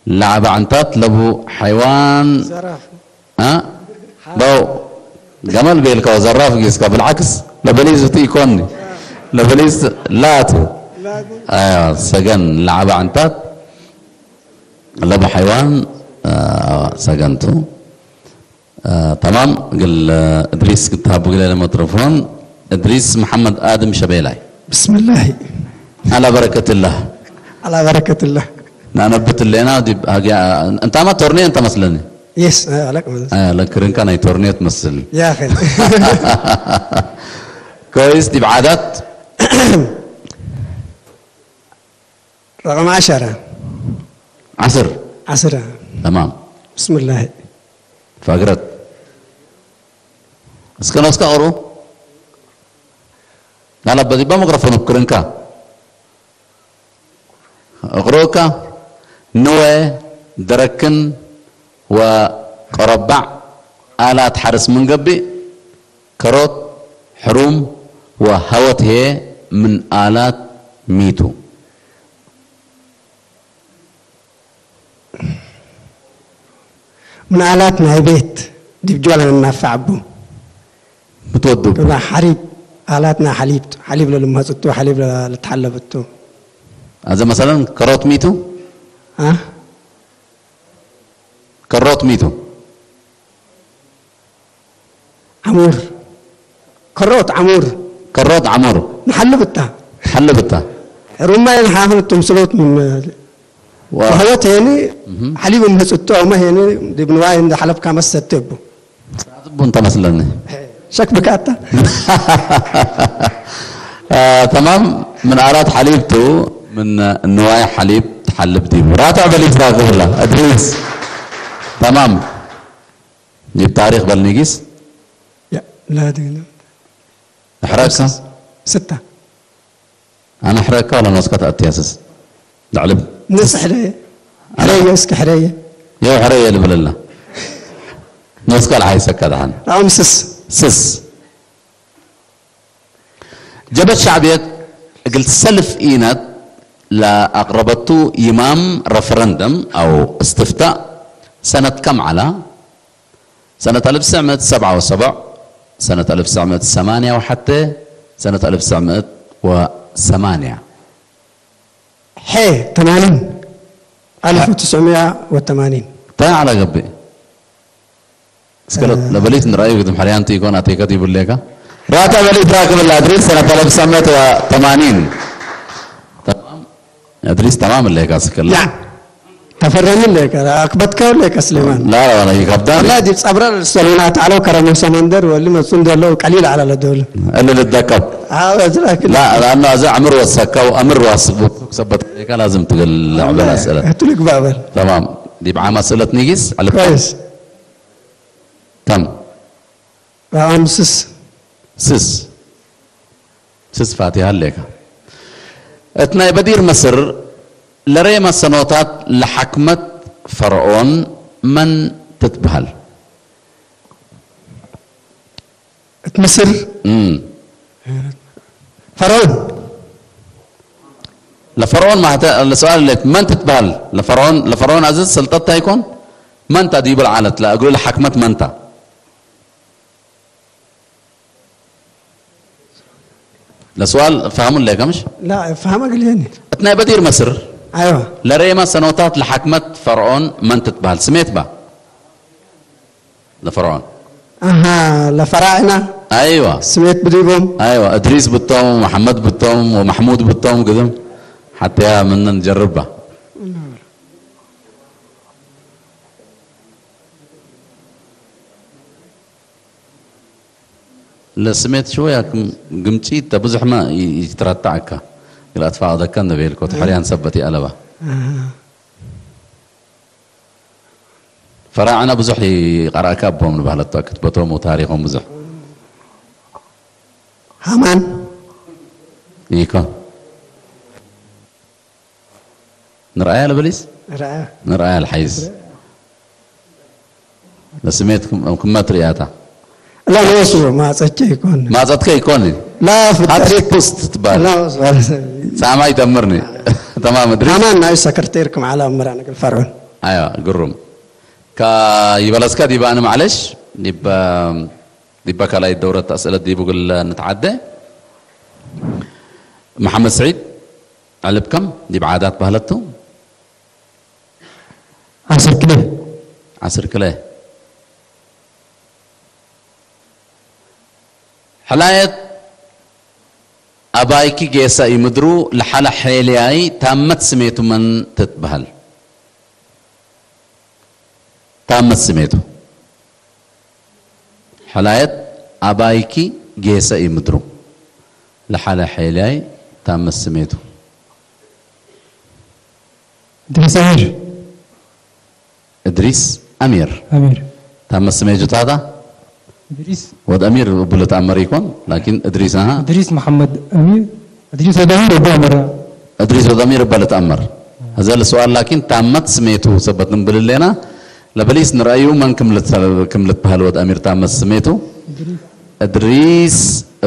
ለዓባ ዕንታት ለቡ ሓይዋን زرافة. አ? በው ገመል ቤልካ ዘራፍ ጊስካ ብልዓክስ ለበሊስ ትኢኮኒ ለበሊስ ላቱ لا، دي ኣያ ሰገን ለዓባ ዕንታት ለቡ ሓይዋን አ፣ ሰገንቱ አ፣ ተማም ግል አ፣ እድሪስ ክትሃቡ ግለ ለመትረፎን እድሪስ መሐመድ ኣድም ሸቤላይ بسم الله ኣላ በረከትላህ على بركة الله. ናነብት ሌና ዲብ ሃጊያ እንታማ ቶርኔ እንተ መስለኒ يس آه، عليك مزز. አ፣ ለክርንካ ናይ ቶርኔ ትመስል يا أخي. ኮይስ ዲብ ዓዳት رقم عشرة. ዓስር عشرة. ተማም بسم الله. ፋግረት እስከ ነስካ ቅሩ ናላ በዚባ መክረፎን ክርንካ እቅሩእካ ንወ ደረክን ወቀረባዕ ኣላት ሓርስ ምን ገብእ ከሮት ሕሩም ወሃወት ሄ ምን ኣላት ሚቱ من آلات ናይ ቤት ዲብ ጆላ እናፋዕቡ ምትወዱ ከዛ ሓሪብ ኣላት ናይ ሓሊብ ሓሊብ ለልመፅቱ ሓሊብ ለልትሓለብቱ ኣዘ መሰለን ከሮት ሚቱ አ ከሮት ሚቱ ዓሙር ከሮት ዓሙር ከሮት ዓሙር ንሓልብታ ሓልብታ ሩማ ንሓኽልቱም ስሎት ዋ- ወህወት ሄኒ ሓሊብ መፅቶ ማ ሄኒ ዲብ ንዋይ እንደ ሓለብካ መሰት ቡ ጽቡ እንተ መስለኒ ሸክ ብካታ آه، تمام من آلات حليبته من نوايا حليب تحلب ديبو راتع بليز راكبلا أدريس تمام جيب تاريخ بلنيجيس لا دينا حركة ستة أنا حركة ولا نسكت أتياسس دعلب نص حرية حرية اسك حرية يو حرية اللي بللا نسكت الحي سكت عن أو مسس سس جبهة شعبية قلت سلف إينات لأقربته إمام رفرندم أو استفتاء سنة كم على سنة ألف وتسعمية وسبعة وسبعين سنة ألف وتسعمية وثمانية وحتى سنة ألف وتسعمية وثمانية حي ثمانين ألف وتسعمية وثمانين تا على قبي سكلت لبليت نرأيه قدم حريان تيكون أتيكا دي بليكا راتا بليت راكب الأدريس سنة ألف وتسعمية وثمانين تمام أدريس تمام الليكا سكلا لا تفرمي لك أكبتك ولا سليمان لا لا لا يكبدان والله دي صبرا السلونا تعالوا كرم سمندر واللي ما تصند له قليل على الدول اللي للدكب اه ازراك لا لأنه هذا عمر وسكا وأمر وسبت سبت ليكا لازم تقول عبد الأسئلة هتلك بابل تمام دي بعام أسئلة نيجيس على كويس تم رقم سس ስስ ስስ ፋቲሃ ኣለካ እቲ ናይ በዲር መስር ለሬማ ሰኖታት ለሓክመት ፈርዖን መን ትትበሃል እቲ ምስር እም። ፈርዖን ለፈርዖን ማህተ ለሰዋል ለት መን ትትበሃል ለፈርዖን ለፈርዖን ኣዝዝ ስልጠት ታይኮን መንታ ዲብል ዓለት ለእግሉ ለሓክመት መንታ ለስዋል ፈሃሙ ኣለካ ምሽ لا فهم قليني እቲ ናይ በዲር መስር ايوه ለሬማ ሰኖታት ለሓክመት ፈርዖን መን ትትበሃል ስሜት ባ ለፈርዖን اها لفراعنه ايوه سميت بديبهم ايوه ادريس بتوم ومحمد بتوم ومحمود بتوم قدم حتى يا منن جربها ለስሜት ሽወያ ግምጪ ተብዙሕ ማ ይትረታዕካ ግላት ፋቅደካ ነበልኮ ተሕርያን ሰበት ኣለባ ፈራዕና ብዙሕ ይቀራእካ ኣቦም ንባህለቶ ክትበቶም ታሪኾም ብዙሕ ሃማን ይኮን ንርኣያ ለበሊስ ረኣ ንርኣያ ለሓይስ ለስሜት ክመት ርያታ لا نوصل ما تشيكون ማፀትከ ይኮን لا في ሃትሪክ الطريق ፖስት ትበሃል لا وصل ሳማ ይተምርኒ ተማም እድሪስ ሃማን ናይ ሰክርቴር ከም ዓላ ምራ ንግል ፈርዖን ኣያ ግሩም ካ ይበለስካ ዲባ ኣነ ማዕለሽ ዲባ ዲባ ካልኣይ ደውረት ኣስእለት ዲቡ ግል ንትዓደ መሓመድ ስዒድ ዕልብ ከም ዲብ ዓዳት ባህለቱ ዓስር ክለ ዓስር ክለ ሕላየት ኣባይኪ ጌሰ እዩ ምድሩ ለሓለ ሐልያይ ታመት ስሜቱ መን ትትበሃል ታመት ስሜቱ ሕላየት ኣባይኪ ጌሰ እዩ ምድሩ ለሓለ ሐልያይ ታመት ስሜቱ ድሪስ ኣሚር እድሪስ ኣሚር ኣሚር ታመት ስሜቱ ታታ እድሪስ ወድ ኣሚር እብሉ ተኣመር ይኮን ላኪን እድሪስ ኣሃ እድሪስ መሓመድ ኣሚር እድሪስ ወዳሚር ወዳ ኣመራ እድሪስ ወድ ኣሚር እበለ ተኣመር هذا السؤال لكن ታመት ስሜቱ ሰበት ንብል ኣለና ለበሊስ ንረኣዩ መን ክም ልትበሃል ወድ ኣሚር ታመት ስሜቱ እድሪስ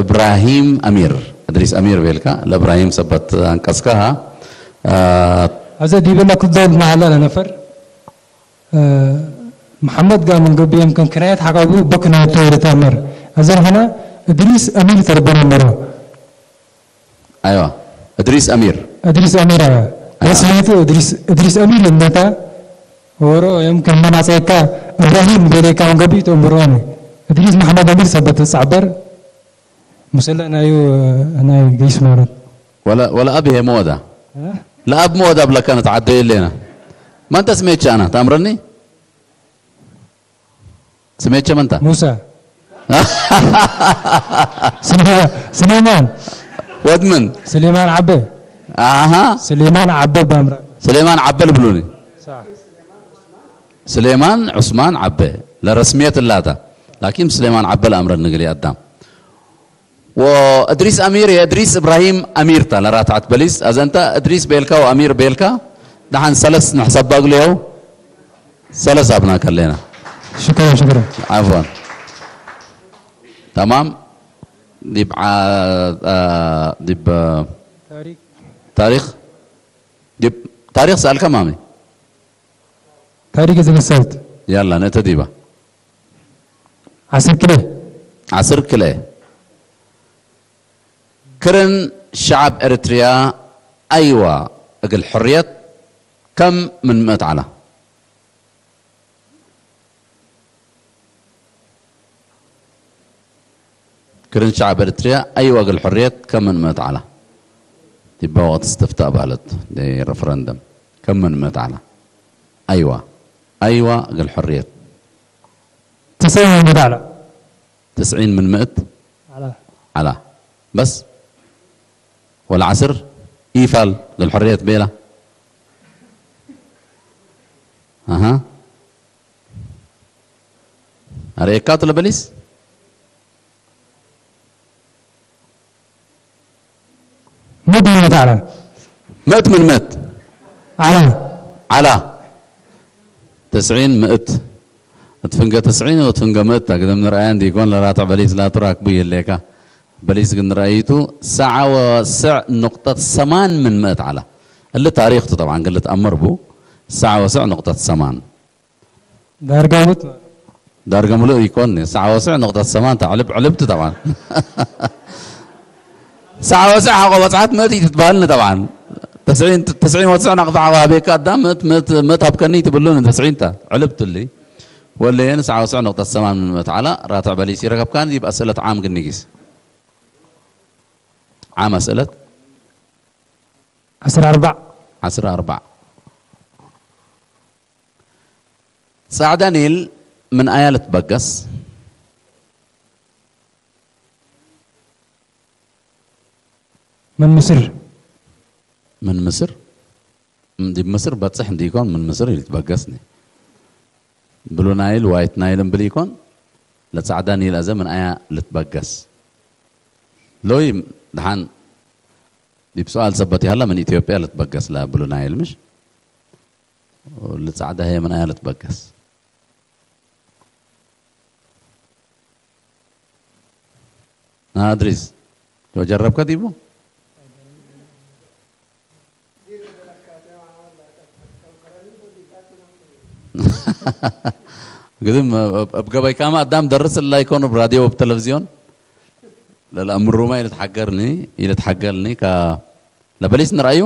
እብራሂም ኣሚር እድሪስ ኣሚር ቤልካ ለእብራሂም ሰበት ኣንቀስካ هذا ዲበላ ክዛውት መሃላ ለነፈር መሓመድ ጋር መንገቢ የምከን ክናየት ሓቃቡ በክናየት ተወረ ታመር هذا ሆነ እድሪስ ኣሚር ተርበነ መሮ ኣይዋ እድሪስ ኣሚር እድሪስ ኣሚር ኣያ ስሜቱ እድሪስ እድሪስ ኣሚር ልነታ ወሮ የምከን መናፀየካ እብራሂም ቤሌካ መንገቢ ተእምሮኒ እድሪስ መሓመድ ኣሚር ሰበት ተጻዕበር ሙሰላ ናዩ ናይ ገይስ ማለት ወላ ወላ ኣብ ይሄ መወዳ ለኣብ መወዳ ብለካ ንትዓደዩ ኣለና ማንተ ስሜቻ ኣና ታምረኒ ስሜቻ መንታ ሙሳ ስሌማን ወድምን ስሌማን ዓበ ኣሃ ስሌማን ዓበ ባምራ ስሌማን ዓበ ልብሉኒ ስሌማን ዑስማን ዓበ ለረስምየት እላታ ላኪን ስሌማን ዓበ ለኣምረኒ ግሊ ኣዳም ወእድሪስ ኣሚር የእድሪስ እብራሂም ኣሚር ታ ለራትዓት በሊስ ኣዘንታ እድሪስ ቤልካ ወኣሚር ቤልካ ደሓን ሰለስ ንሕሰባ ግልዮ ሰለስ ኣብና ከለና ሽክረን ሽክረን ዓፍዋን ተማም ዲብ ዓ- አ- ዲብ ታሪክ ታሪክ ዲብ ታሪክ ሰኣልካ ማሚ ታሪክ ዝመሰልት ያላ ነተ ዲባ ዓስር ክለ ዓስር ክለ ክርን ሸዓብ ኤርትርያ ኣይዋ እግል ሕርየት ከም ምን ምእት ዓላ ክርን ሸዓብ ኤርትርያ ኣይዋ እግል ሕርየት ከም ምን ምእት ዓላ ዲባ ወቅት እስትፍታእ ባለት ሬፈረንደም ከም ምን ምእት ዓላ ኣይዋ ኣይዋ እግል ሕርየት ተሰሚዑ መዳዕላ تسعين من مئة ዓላ على بس ولا عسر إيفال قال حرية بيلا أها أريكات لبليس ሙድ መዳዕላ مئة من مئة ዓላ على تسعين مئة ትፍንገ تسعين وتفنجة مئة أقدم نرأيان ديكون لراتع بليس لا تراك بي الليكا بليس قن رأيتو ساعة وسع نقطة ثمان من مئة على اللي تاريخته طبعا قلت أمر بو ساعة وسع نقطة ثمان ዳርጋ ሙት ዳርጋ ሙሉእ ይኮን ሰዓ ወስዕ ንቕጠት ሰማን ተዕልብ ዕልብቲ ጠብዓን ሰዓ ወስዕ ሓቆ በፅሓት ምእት ትትበሃልኒ ጠብዓን ተስዒን ወስዕ ናቕፋ ሓቆ ሃቤካ ኣዳም ምእት ምእት ሃብከኒ ትብሉን ተስዒንታ ዕልብትሊ ወለየን ሰዓ ወስዕ ንቕጠት ሰማን ምን ምእት ዓላ ራትዕ በሊስ ይረከብካን ዲብ ኣስእለት ዓም ግኒጊስ ዓም ኣስእለት ዓስራ ኣርባዕ ዓስራ ኣርባዕ ጻዕዳ ኒል ምን ኣያ ልትበገስ? من مصر. من مصر؟ م-، دي مصر بتصح دي يكون من مصر يتبقسني. بلو نايل، وايت نايل بلي يكون، لتصعدان يلازم من آيا لتبقس. لوي دحان دي بسؤال ثبت هلا من إثيوبيا لتبقس لا بلو نايل مش؟ لتصعدها هي من آيا لتبقس. ናድሪስ ዶ ጀረብካ ዲቡ? ግድም ኣብ ገባይ ካማ ኣዳም ደርስ ላይ ኮኑ ብራዲዮ ብተለቪዝዮን ለላ ምሩማ ኢለ ተሓገርኒ ኢለ ተሓገልኒ ካ ለበሊስ ንራዩ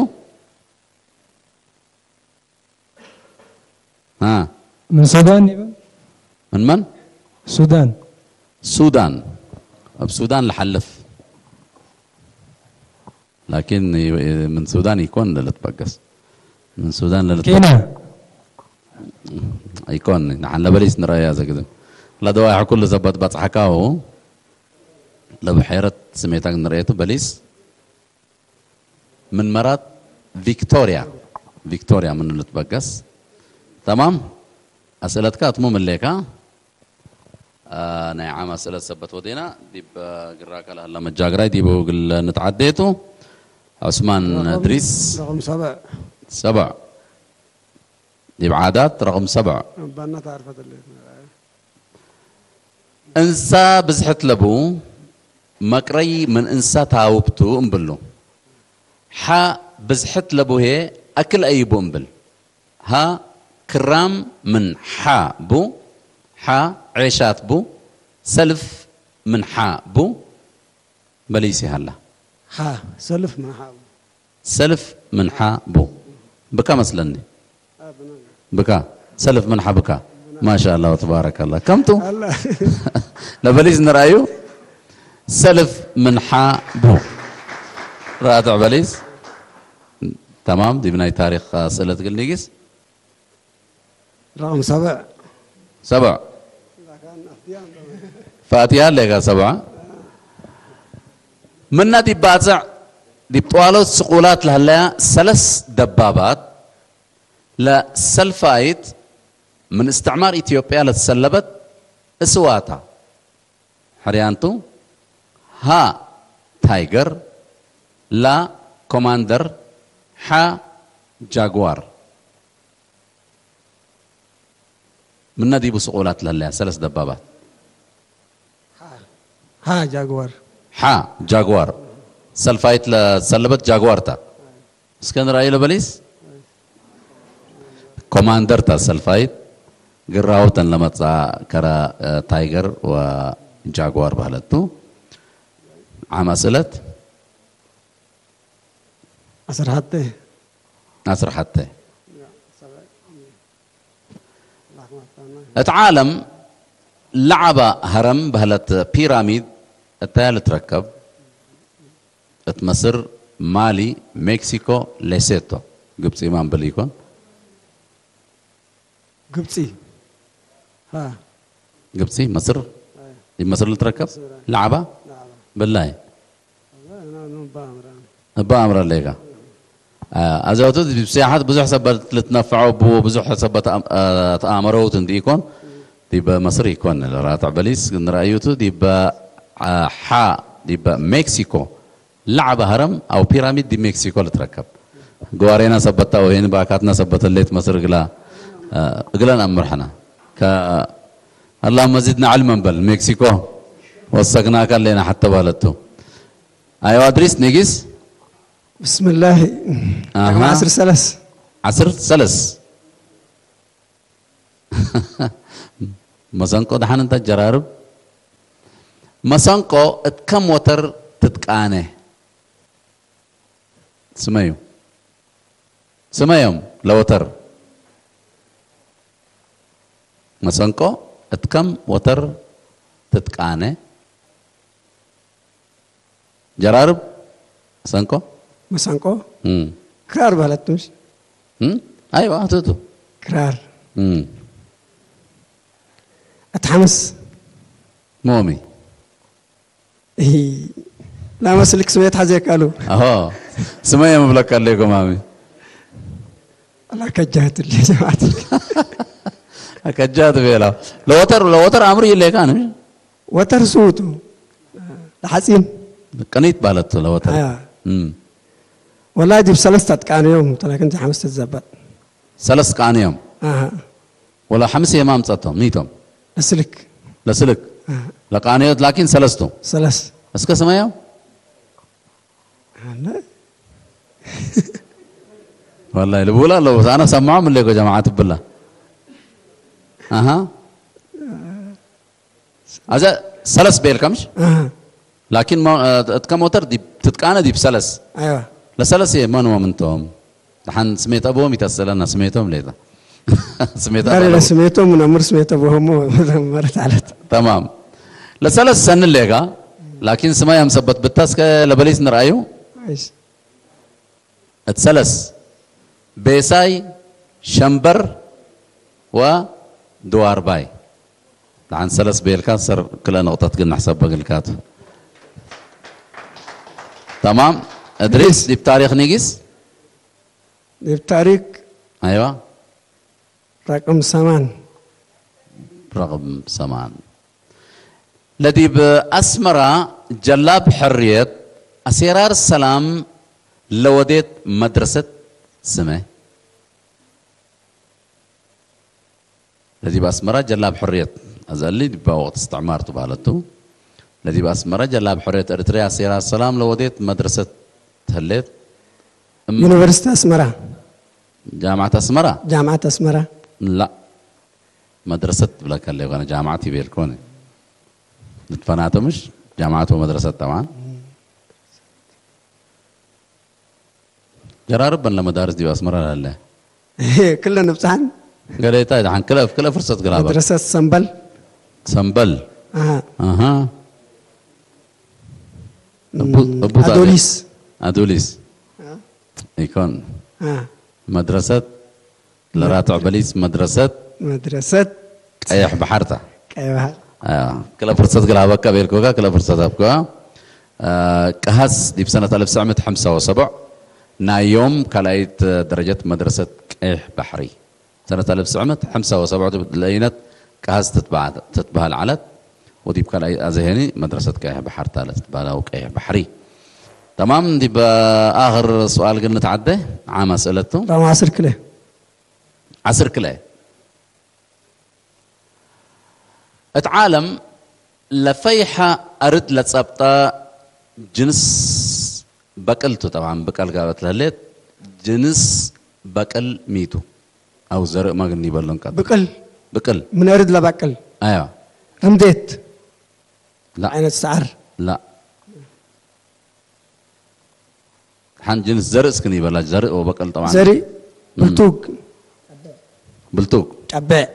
ها من السودان يبقى؟ من من؟ السودان. السودان. السودان لحلف. لكن ي- من السودان يكون للتبقس. من السودان للتبقس. كينيا. يكون نحن لبليس نرأي هذا كده. لا دواء كل زبط بطحكاو. لبحيرة سميتك نرأيته بليس. من مرات فيكتوريا. فيكتوريا من لتبقس. تمام؟ أسئلتك أتمم الليكا. آه نعم أسئلة سبت ودينا ديب آه، قراك لهلا مجاقراي ديب وقل نتعديتو. عثمان رقم- دريس. رقم سبع. سبع. ديب عادات رقم سبع. بانا تعرف اللي እንሳ ብዝሕት ለቡ መቅረይ ምን እንሳ ታውብቱ እምብሉ ሓ ብዝሕት ለቡ ሄ ኣክል ኣይቡ እምብል ሃ ክራም ምን ሓ ቡ ሓ ዔሻት ቡ ሰልፍ ምን ሓ ቡ በሊስ ይሃላ ها سلف ما حاول ሰልፍ ምን ሓ ቡ ብካ መስለኒ أبنا ብካ ሰልፍ ምን ሓ ብካ ማሻ ኣላ ወተባረከላ ከምቱ الله ለበሊስ ንርኣዩ ሰልፍ ምን ሓ ቡ ራትዕ በሊስ ተማም ዲብ ናይ ታሪክ ስእለት ግልጊስ رقم سبع ሰብዕ ፋእትያ ኣለካ ሰብዓ ምና ዲብ ባፅዕ ዲብ ጥዋሎት ስቁላት ለህለያ ሰለስ ደባባት ለሰልፋይት ምን እስትዕማር ኢትዮጵያ ለተሰለበት እስዋታ ሕርያንቱ ሃ ታይገር ላ ኮማንደር ሓ ጃግዋር ምና ዲቡ ስቁላት ለለያ ሰለስ ደባባት ها جاكوار ሓ ጃግዋር ሰልፋይት ለሰለበት ጃግዋር ታ እስከ ንርኣዩ ለበሊስ ኮማንደር ታ ሰልፋይት ግራውተን ለመጻ ከራ ታይገር ወጃግዋር ባህለቱ ዓማ ስእለት عسر حتى ዓስር ሓተ እቲ ዓለም ለዓባ ሀረም በህለት ፒራሚድ እታያ ልትረከብ እት መስር ማሊ ሜክሲኮ ሌሴቶ ግብፂ ማንብል ይኮን قبطي ها ግብፂ መስር ይመስር ልትረከብ ለዓባ نعم ብላይ والله أنا أنا بأمر أنا እባ ኣምረ ኣለካ ኣዚኦቱ ብስያሓት ብዙሕ ሰባት ልትነፍዖ ብዎ ብዙሕ ሰባት ተኣመረውት እንዲ ይኮን ዲበ መስሪ ይኮን ራትዕ በሊስ ንረኣዩቱ ዲበ ሓ ዲበ ሜክሲኮ ላዕበ ሀረም ኣው ፒራሚድ ዲ ሜክሲኮ ልትረከብ ገዋሬና ሰበታ ወይን ባካትና ሰበተ ሌት መስር ግላ እግለን ኣምርሐና اللهم زدنا علما በል ሜክሲኮ ወሰግናካ ኣለና ሓተ ባለቱ ኣይዋ ድሪስ ኒጊስ بسم الله أها. رقم عسر سلس ዓስር ሰለስ መሰንቆ ደሓን እንታ ጀራርብ መሰንቆ እት ከም ወተር ትትቃነ ስመዩ ስመዮም ለወተር መሰንቆ እት ከም ወተር ትትቃነ ጀራርብ መሰንቆ مسانقو እም። كرار بهلت مش እም? ኣይዋ ኣትእቱ كرار እም። أتحمس ሞሚ إيه ላመስልክ ስሜት ሓዜካሉ። ኣሆ፣ ስመይ እዮም እብለካ ኣለይኩም ኣሚ። ኣላ ከጃትል ጀማዓት። ከጃት ቤላ። ለወተር፣ ለወተር ኣምር ይለካ ነ። ወተር ስውቱ። ለሓፂን። ቅኒት ባለቱ ለወተር። ኣያ። እም። ወላ ዲብ ሰለስተ ትቃንዮም፣ ተላክን ሓምስተ ትዘበጥ። ሰለስት ቃንዮም። ኣሃ። ወላ ሓምስ የማምፀቶም፣ ሚቶም። ለስልክ። ለስልክ። ኣሃ። ለቃንዮት ላኪን ሰለስቱ። ሰለስ። እስከ ስመዮም። ኣነ። ወላሂ ልብውላ ኣለዎ። ኣነ ሰማዖም ኣለይኮ ጀማዓ ትብላ። ኣሃ። ኣዘ ሰለስ ቤልካ ምሽ? ኣሃ። ላኪን ሞ-፣ እትከ ሞተር ዲብ ትትቃነ ዲብ ሰለስ። ኣይዋ። ለሰለስ እየ መን ወም እንቶም? ደሓን ስሜት ኣቦም ይተሰለና ስሜቶም ሌታ። ስሜት ዳሬ ኣቦም። ለስሜቶም ነምር ስሜቶ ቦሆሞ መረት ዓለት። تمام. ለሰለስ ሰን ሌጋ ላኪን ስማያም ሰበት ብታስከ ለበሊስ ንርኣዩ። ኣይስ። እት ሰለስ ቤሳይ ሸምበር ወድዋርባይ። ደሓን ሰለስ ቤልካ ሰር ክልተ ነቕጠት ግን ንሕሰብ በግልካቱ። تمام. እድሪስ ዲብ ታሪኽ ኒጊስ ዲብ ታሪክ ኣይዋ ረቅም ሰማን ረቕም ሰማን ለዲብ ኣስመራ ጀላብ ሕርየት ኣሴራር ሰላም ለወዴት መድረሰት ስመ ለዲብ ኣስመራ ጀላብ ሕርየት ኣዘሊ ዲባ ወቅት እስትዕማር ትባለቱ ለዲብ ኣስመራ ጀላብ ሕርየት ኤርትርያ ኣሴራር ሰላም ለወዴት መድረሰት ተህሌት ዩኒቨርሲቲ ኣስመራ ጃምዓት ኣስመራ ጃምዓት ኣስመራ ላ መድረሰት ትብለካ ኣለይ ኮነ ጃምዓት ይቤል ኮነ ልትፈናተ ምሽ ጃምዓት ወመድረሰት ጠብዓን ጀራርበን ለመዳርስ ዲብ ኣስመራ ላለ ክለ ንብፅሓን ገሌታ ደሓን ክለ ክለ ፍርሰት ግላባ መድረሰት ሰንበል ሰንበል ኣሃ። ኣሃ እቡ- እቡ ታዲያ? ኣዶሊስ ኣዶሊስ አ? ይኮን አ። መድረሰት ለራትዕ በሊስ መድረሰት መድረሰት ቀይሕ ባሕርታ ቀይ ባህር ክለ ፍርሰት ግላበካ ቤልኮካ ክለ ፍርሰት ኣብኮ ቀሃስ ዲብ ሰነት ኣልፍ ስዕመት ሓምሳ ወሰቡዕ ናዮም ካልኣይት ደረጀት መድረሰት ቀይሕ ባሕሪ ሰነት ኣልፍ ስዕመት ሓምሳ ወሰቡዕ ለይነት ቀሃስ ትትበሃል ዓለት ወዲብ ካልኣይ ኣዘሄኒ መድረሰት ቀይሕ ባሕር ታለት ትበሃል ቀይሕ ባሕሪ تمام ዲብ ኣኽር سؤال ግን ንትዓደ ዓማ ስእለቱ ራማ ዓስር ክለ ዓስር ክለ እት ዓለም ለፈይሓ ኣርድ ለጸብጣ ጅንስ በቅልቱ ጠብዓን ብቀል ጋበት ለህሌት ጅንስ በቅል ሚቱ ኣው ዘርእ ማግን ይበሎን ቀጥ ብቅል ብቅል ምን ኣርድ ለባቅል ኣያ ርምዴት ላ ዓይነት ሰዓር ላ ሓን ጅንስ ዘርእ እስክን ይበላ ዘርእ ወበቀል ጠብዓን ዘርኢ ብልቱግ ብልቱግ ጨበዕ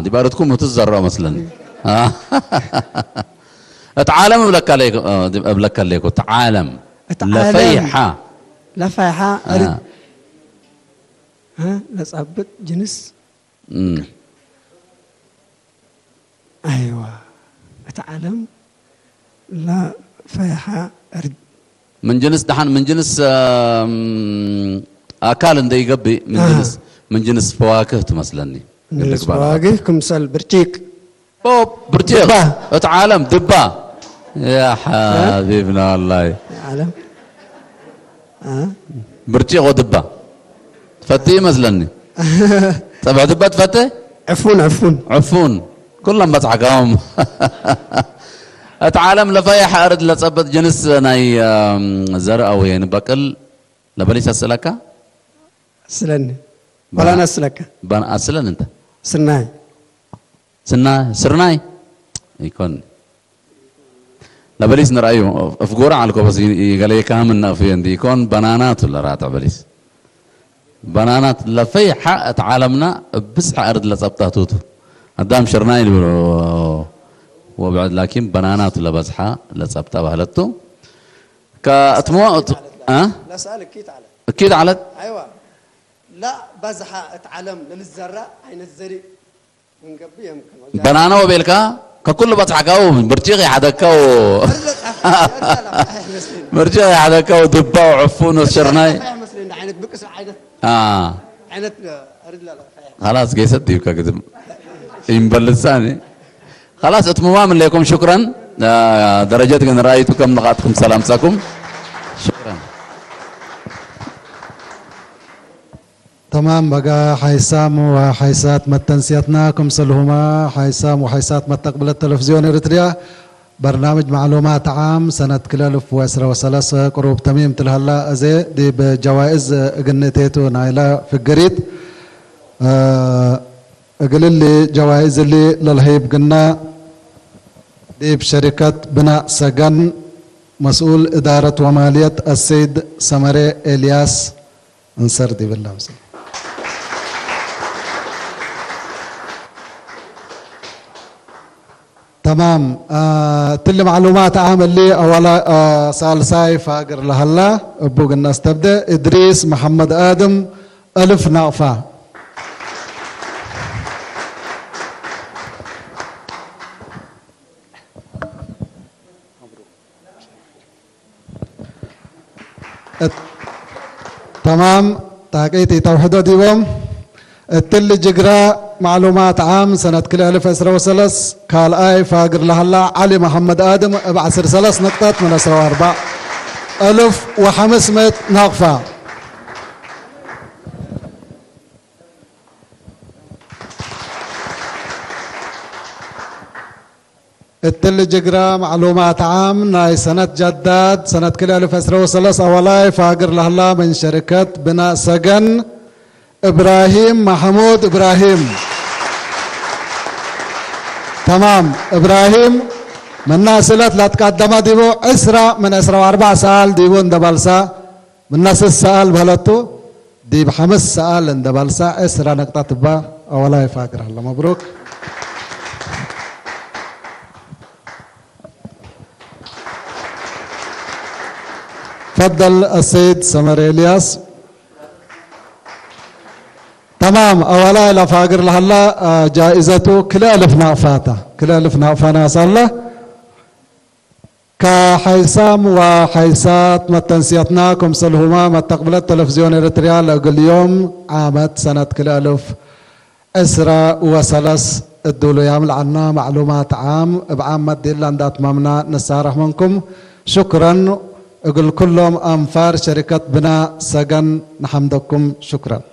ዲብ ኣረትኩም እቲ ዝዘርኦ መስለኒ እቲ ዓለም እብለካ ኣለይኮ እቲ ዓለም እቲ ዓለም ለፈይሓ ለፋይሓ ኣርድ ለጻብጥ ጅንስ ኣይዋ እቲ ዓለም ለፈይሓ ኣርድ من جنس دحن من جنس آم، أكال اندي يقبي من آه. جنس من جنس فواكه تمثلني ንስ ዋግህ ክምሰል ብርጭቅ أوب برتيق دبا. اتعالم دبا يا حبيبنا والله ዓለም አ? برتيق ودبا تفتي مثلني طبع دبا تفتي ዕፉን ዕፉን ዕፉን ኩሎም በጽሓካዎም እቲ ዓለም ለፋይሕ ኣርድ ለጸበጥ ጅንስ ናይ ኣም፣ ዘርኢ ኣውየ ንበቅል ለበሊስ ኣስእለካ ስለኒ ባላና ስለካ ባን ኣስለን እንተ ስናይ ስና ስርናይ ይኮን ለበሊስ ንርኣዩ እፍጎራ ዓልኮ በስ ይገለየካ ምን ነእፍዮ እንዲ ይኮን በናናቱ ለራትዕ በሊስ በናናት ለፈይሓ እቲ ዓለምና ብዝሒ ኣርድ ለጸብጣቱቱ ኣዳም ሽርናይ ልብሎ ወብዕድ ላኪን በናናቱ ለበዝሓ ለጸብጣ ባህለቱ ከእትሞ ለስኣል እኪት ዓለ እኪድ ዓለት ኣይዋ ላ በዝሓ እቲ ዓለም ለልዘራ ዓይነት ዘርኢ ክንገብእ የምክን በናና ወቤልካ ከኩሉ በጽሓካው ብርጭቕ ይሓደካው። ብርጭቕ ይሓደካው ድባው ዕፉን ወስርናይ። خلاص ገይሰት እዩ ከግድም ይምበልሳኒ. خلاص እትሙማም ለይኩም ሽክረን። ደረጀት ግን ራይቱ ከም ንቃትኩም ሰላም ሳኩም ሽክረን. تمام بقى حيسام وحيسات متنسيتنا كم سلهما حيسام وحيسات متقبل التلفزيون إريتريا برنامج معلومات عام سنة كل ألف وعشرة وثلاثة قروب تميم تلهلا أزي دي بجوائز قنيتيتو نايلا في القريت. أه قال لي جوائز اللي للهيب قلنا دي بشركة بناء سجن مسؤول إدارة ومالية السيد سمري إلياس. እንሰርድ ይብል ኣምስል። تمام. ትሊ ማዕሉማት ዓም እሊ ኣዋላ ሳልሳይ ፋግር ለሃላ እቡ ግና ስተብደ እድሪስ መሐመድ ኣድም እልፍ ናቕፋ። تمام. ታቀይቲ ተውሕዶ ዲቦም እትሊ ጅግራ ማዕሉማት ዓም ሰነት ክልተ ኣልፍ ዕስራ ወሰለስ ካልኣይ ፋግር ለሃላ ዓሊ መሐመድ ኣድም እብ ዓስር ሰለስ ነቅጣት ምን ዕስራ ወኣርባዕ እልፍ ወሐምስ ምእት ናቕፋ። እትሊ ጅግራ ማዕሉማት ዓም ናይ ሰነት ጃዳድ ሰነት ክልተ ኣልፍ ዕስራ ወሰለስ ኣዋላይ ፋግር ለህላ ምን ሸርከት ብናእ ሰገን እብራሂም ማሕሙድ እብራሂም። ተማም እብራሂም መናስለት ላትቃደማ ዲቡ ዕስራ ምን ዕስራ ወኣርባዕ ሰኣል ዲቡ እንደባልሳ ምናስስ ሰኣል በህለቱ ዲብ ሐመስ ሰኣል እንደ ባልሳ ዕስራ ነቅጣት እባ ኣወላይ ፋግር ሀለ። መብሩክ። ፈደል አሰይድ ሰመር ኤልያስ። ተማም ኣወላይ ለፋግር ለሀላ ጃኢዘቱ ክልኤ እልፍ ናቅፋታ ክልኤ እልፍ ናቅፋ ናሳላ። ከሐይሳም ወሐይሳት መተንስየትና ክምሰልሁማ መተቅብለት ተለፍዝዮን ኤረትርያ ለእግል ዮም ዓመት ሰነት ክልኤ እልፍ ዕስራ ወሰለስ እዱሉያም ለዐልና ማዕሉማት ዓም እብ ዓም መዲላ እንዳትማምና ንሳረሕ መንኩም። ሹክረን እግል ኩሎም አንፋር ሸሪከት ብና ሰገን ንሐምደኩም። ሹክረን።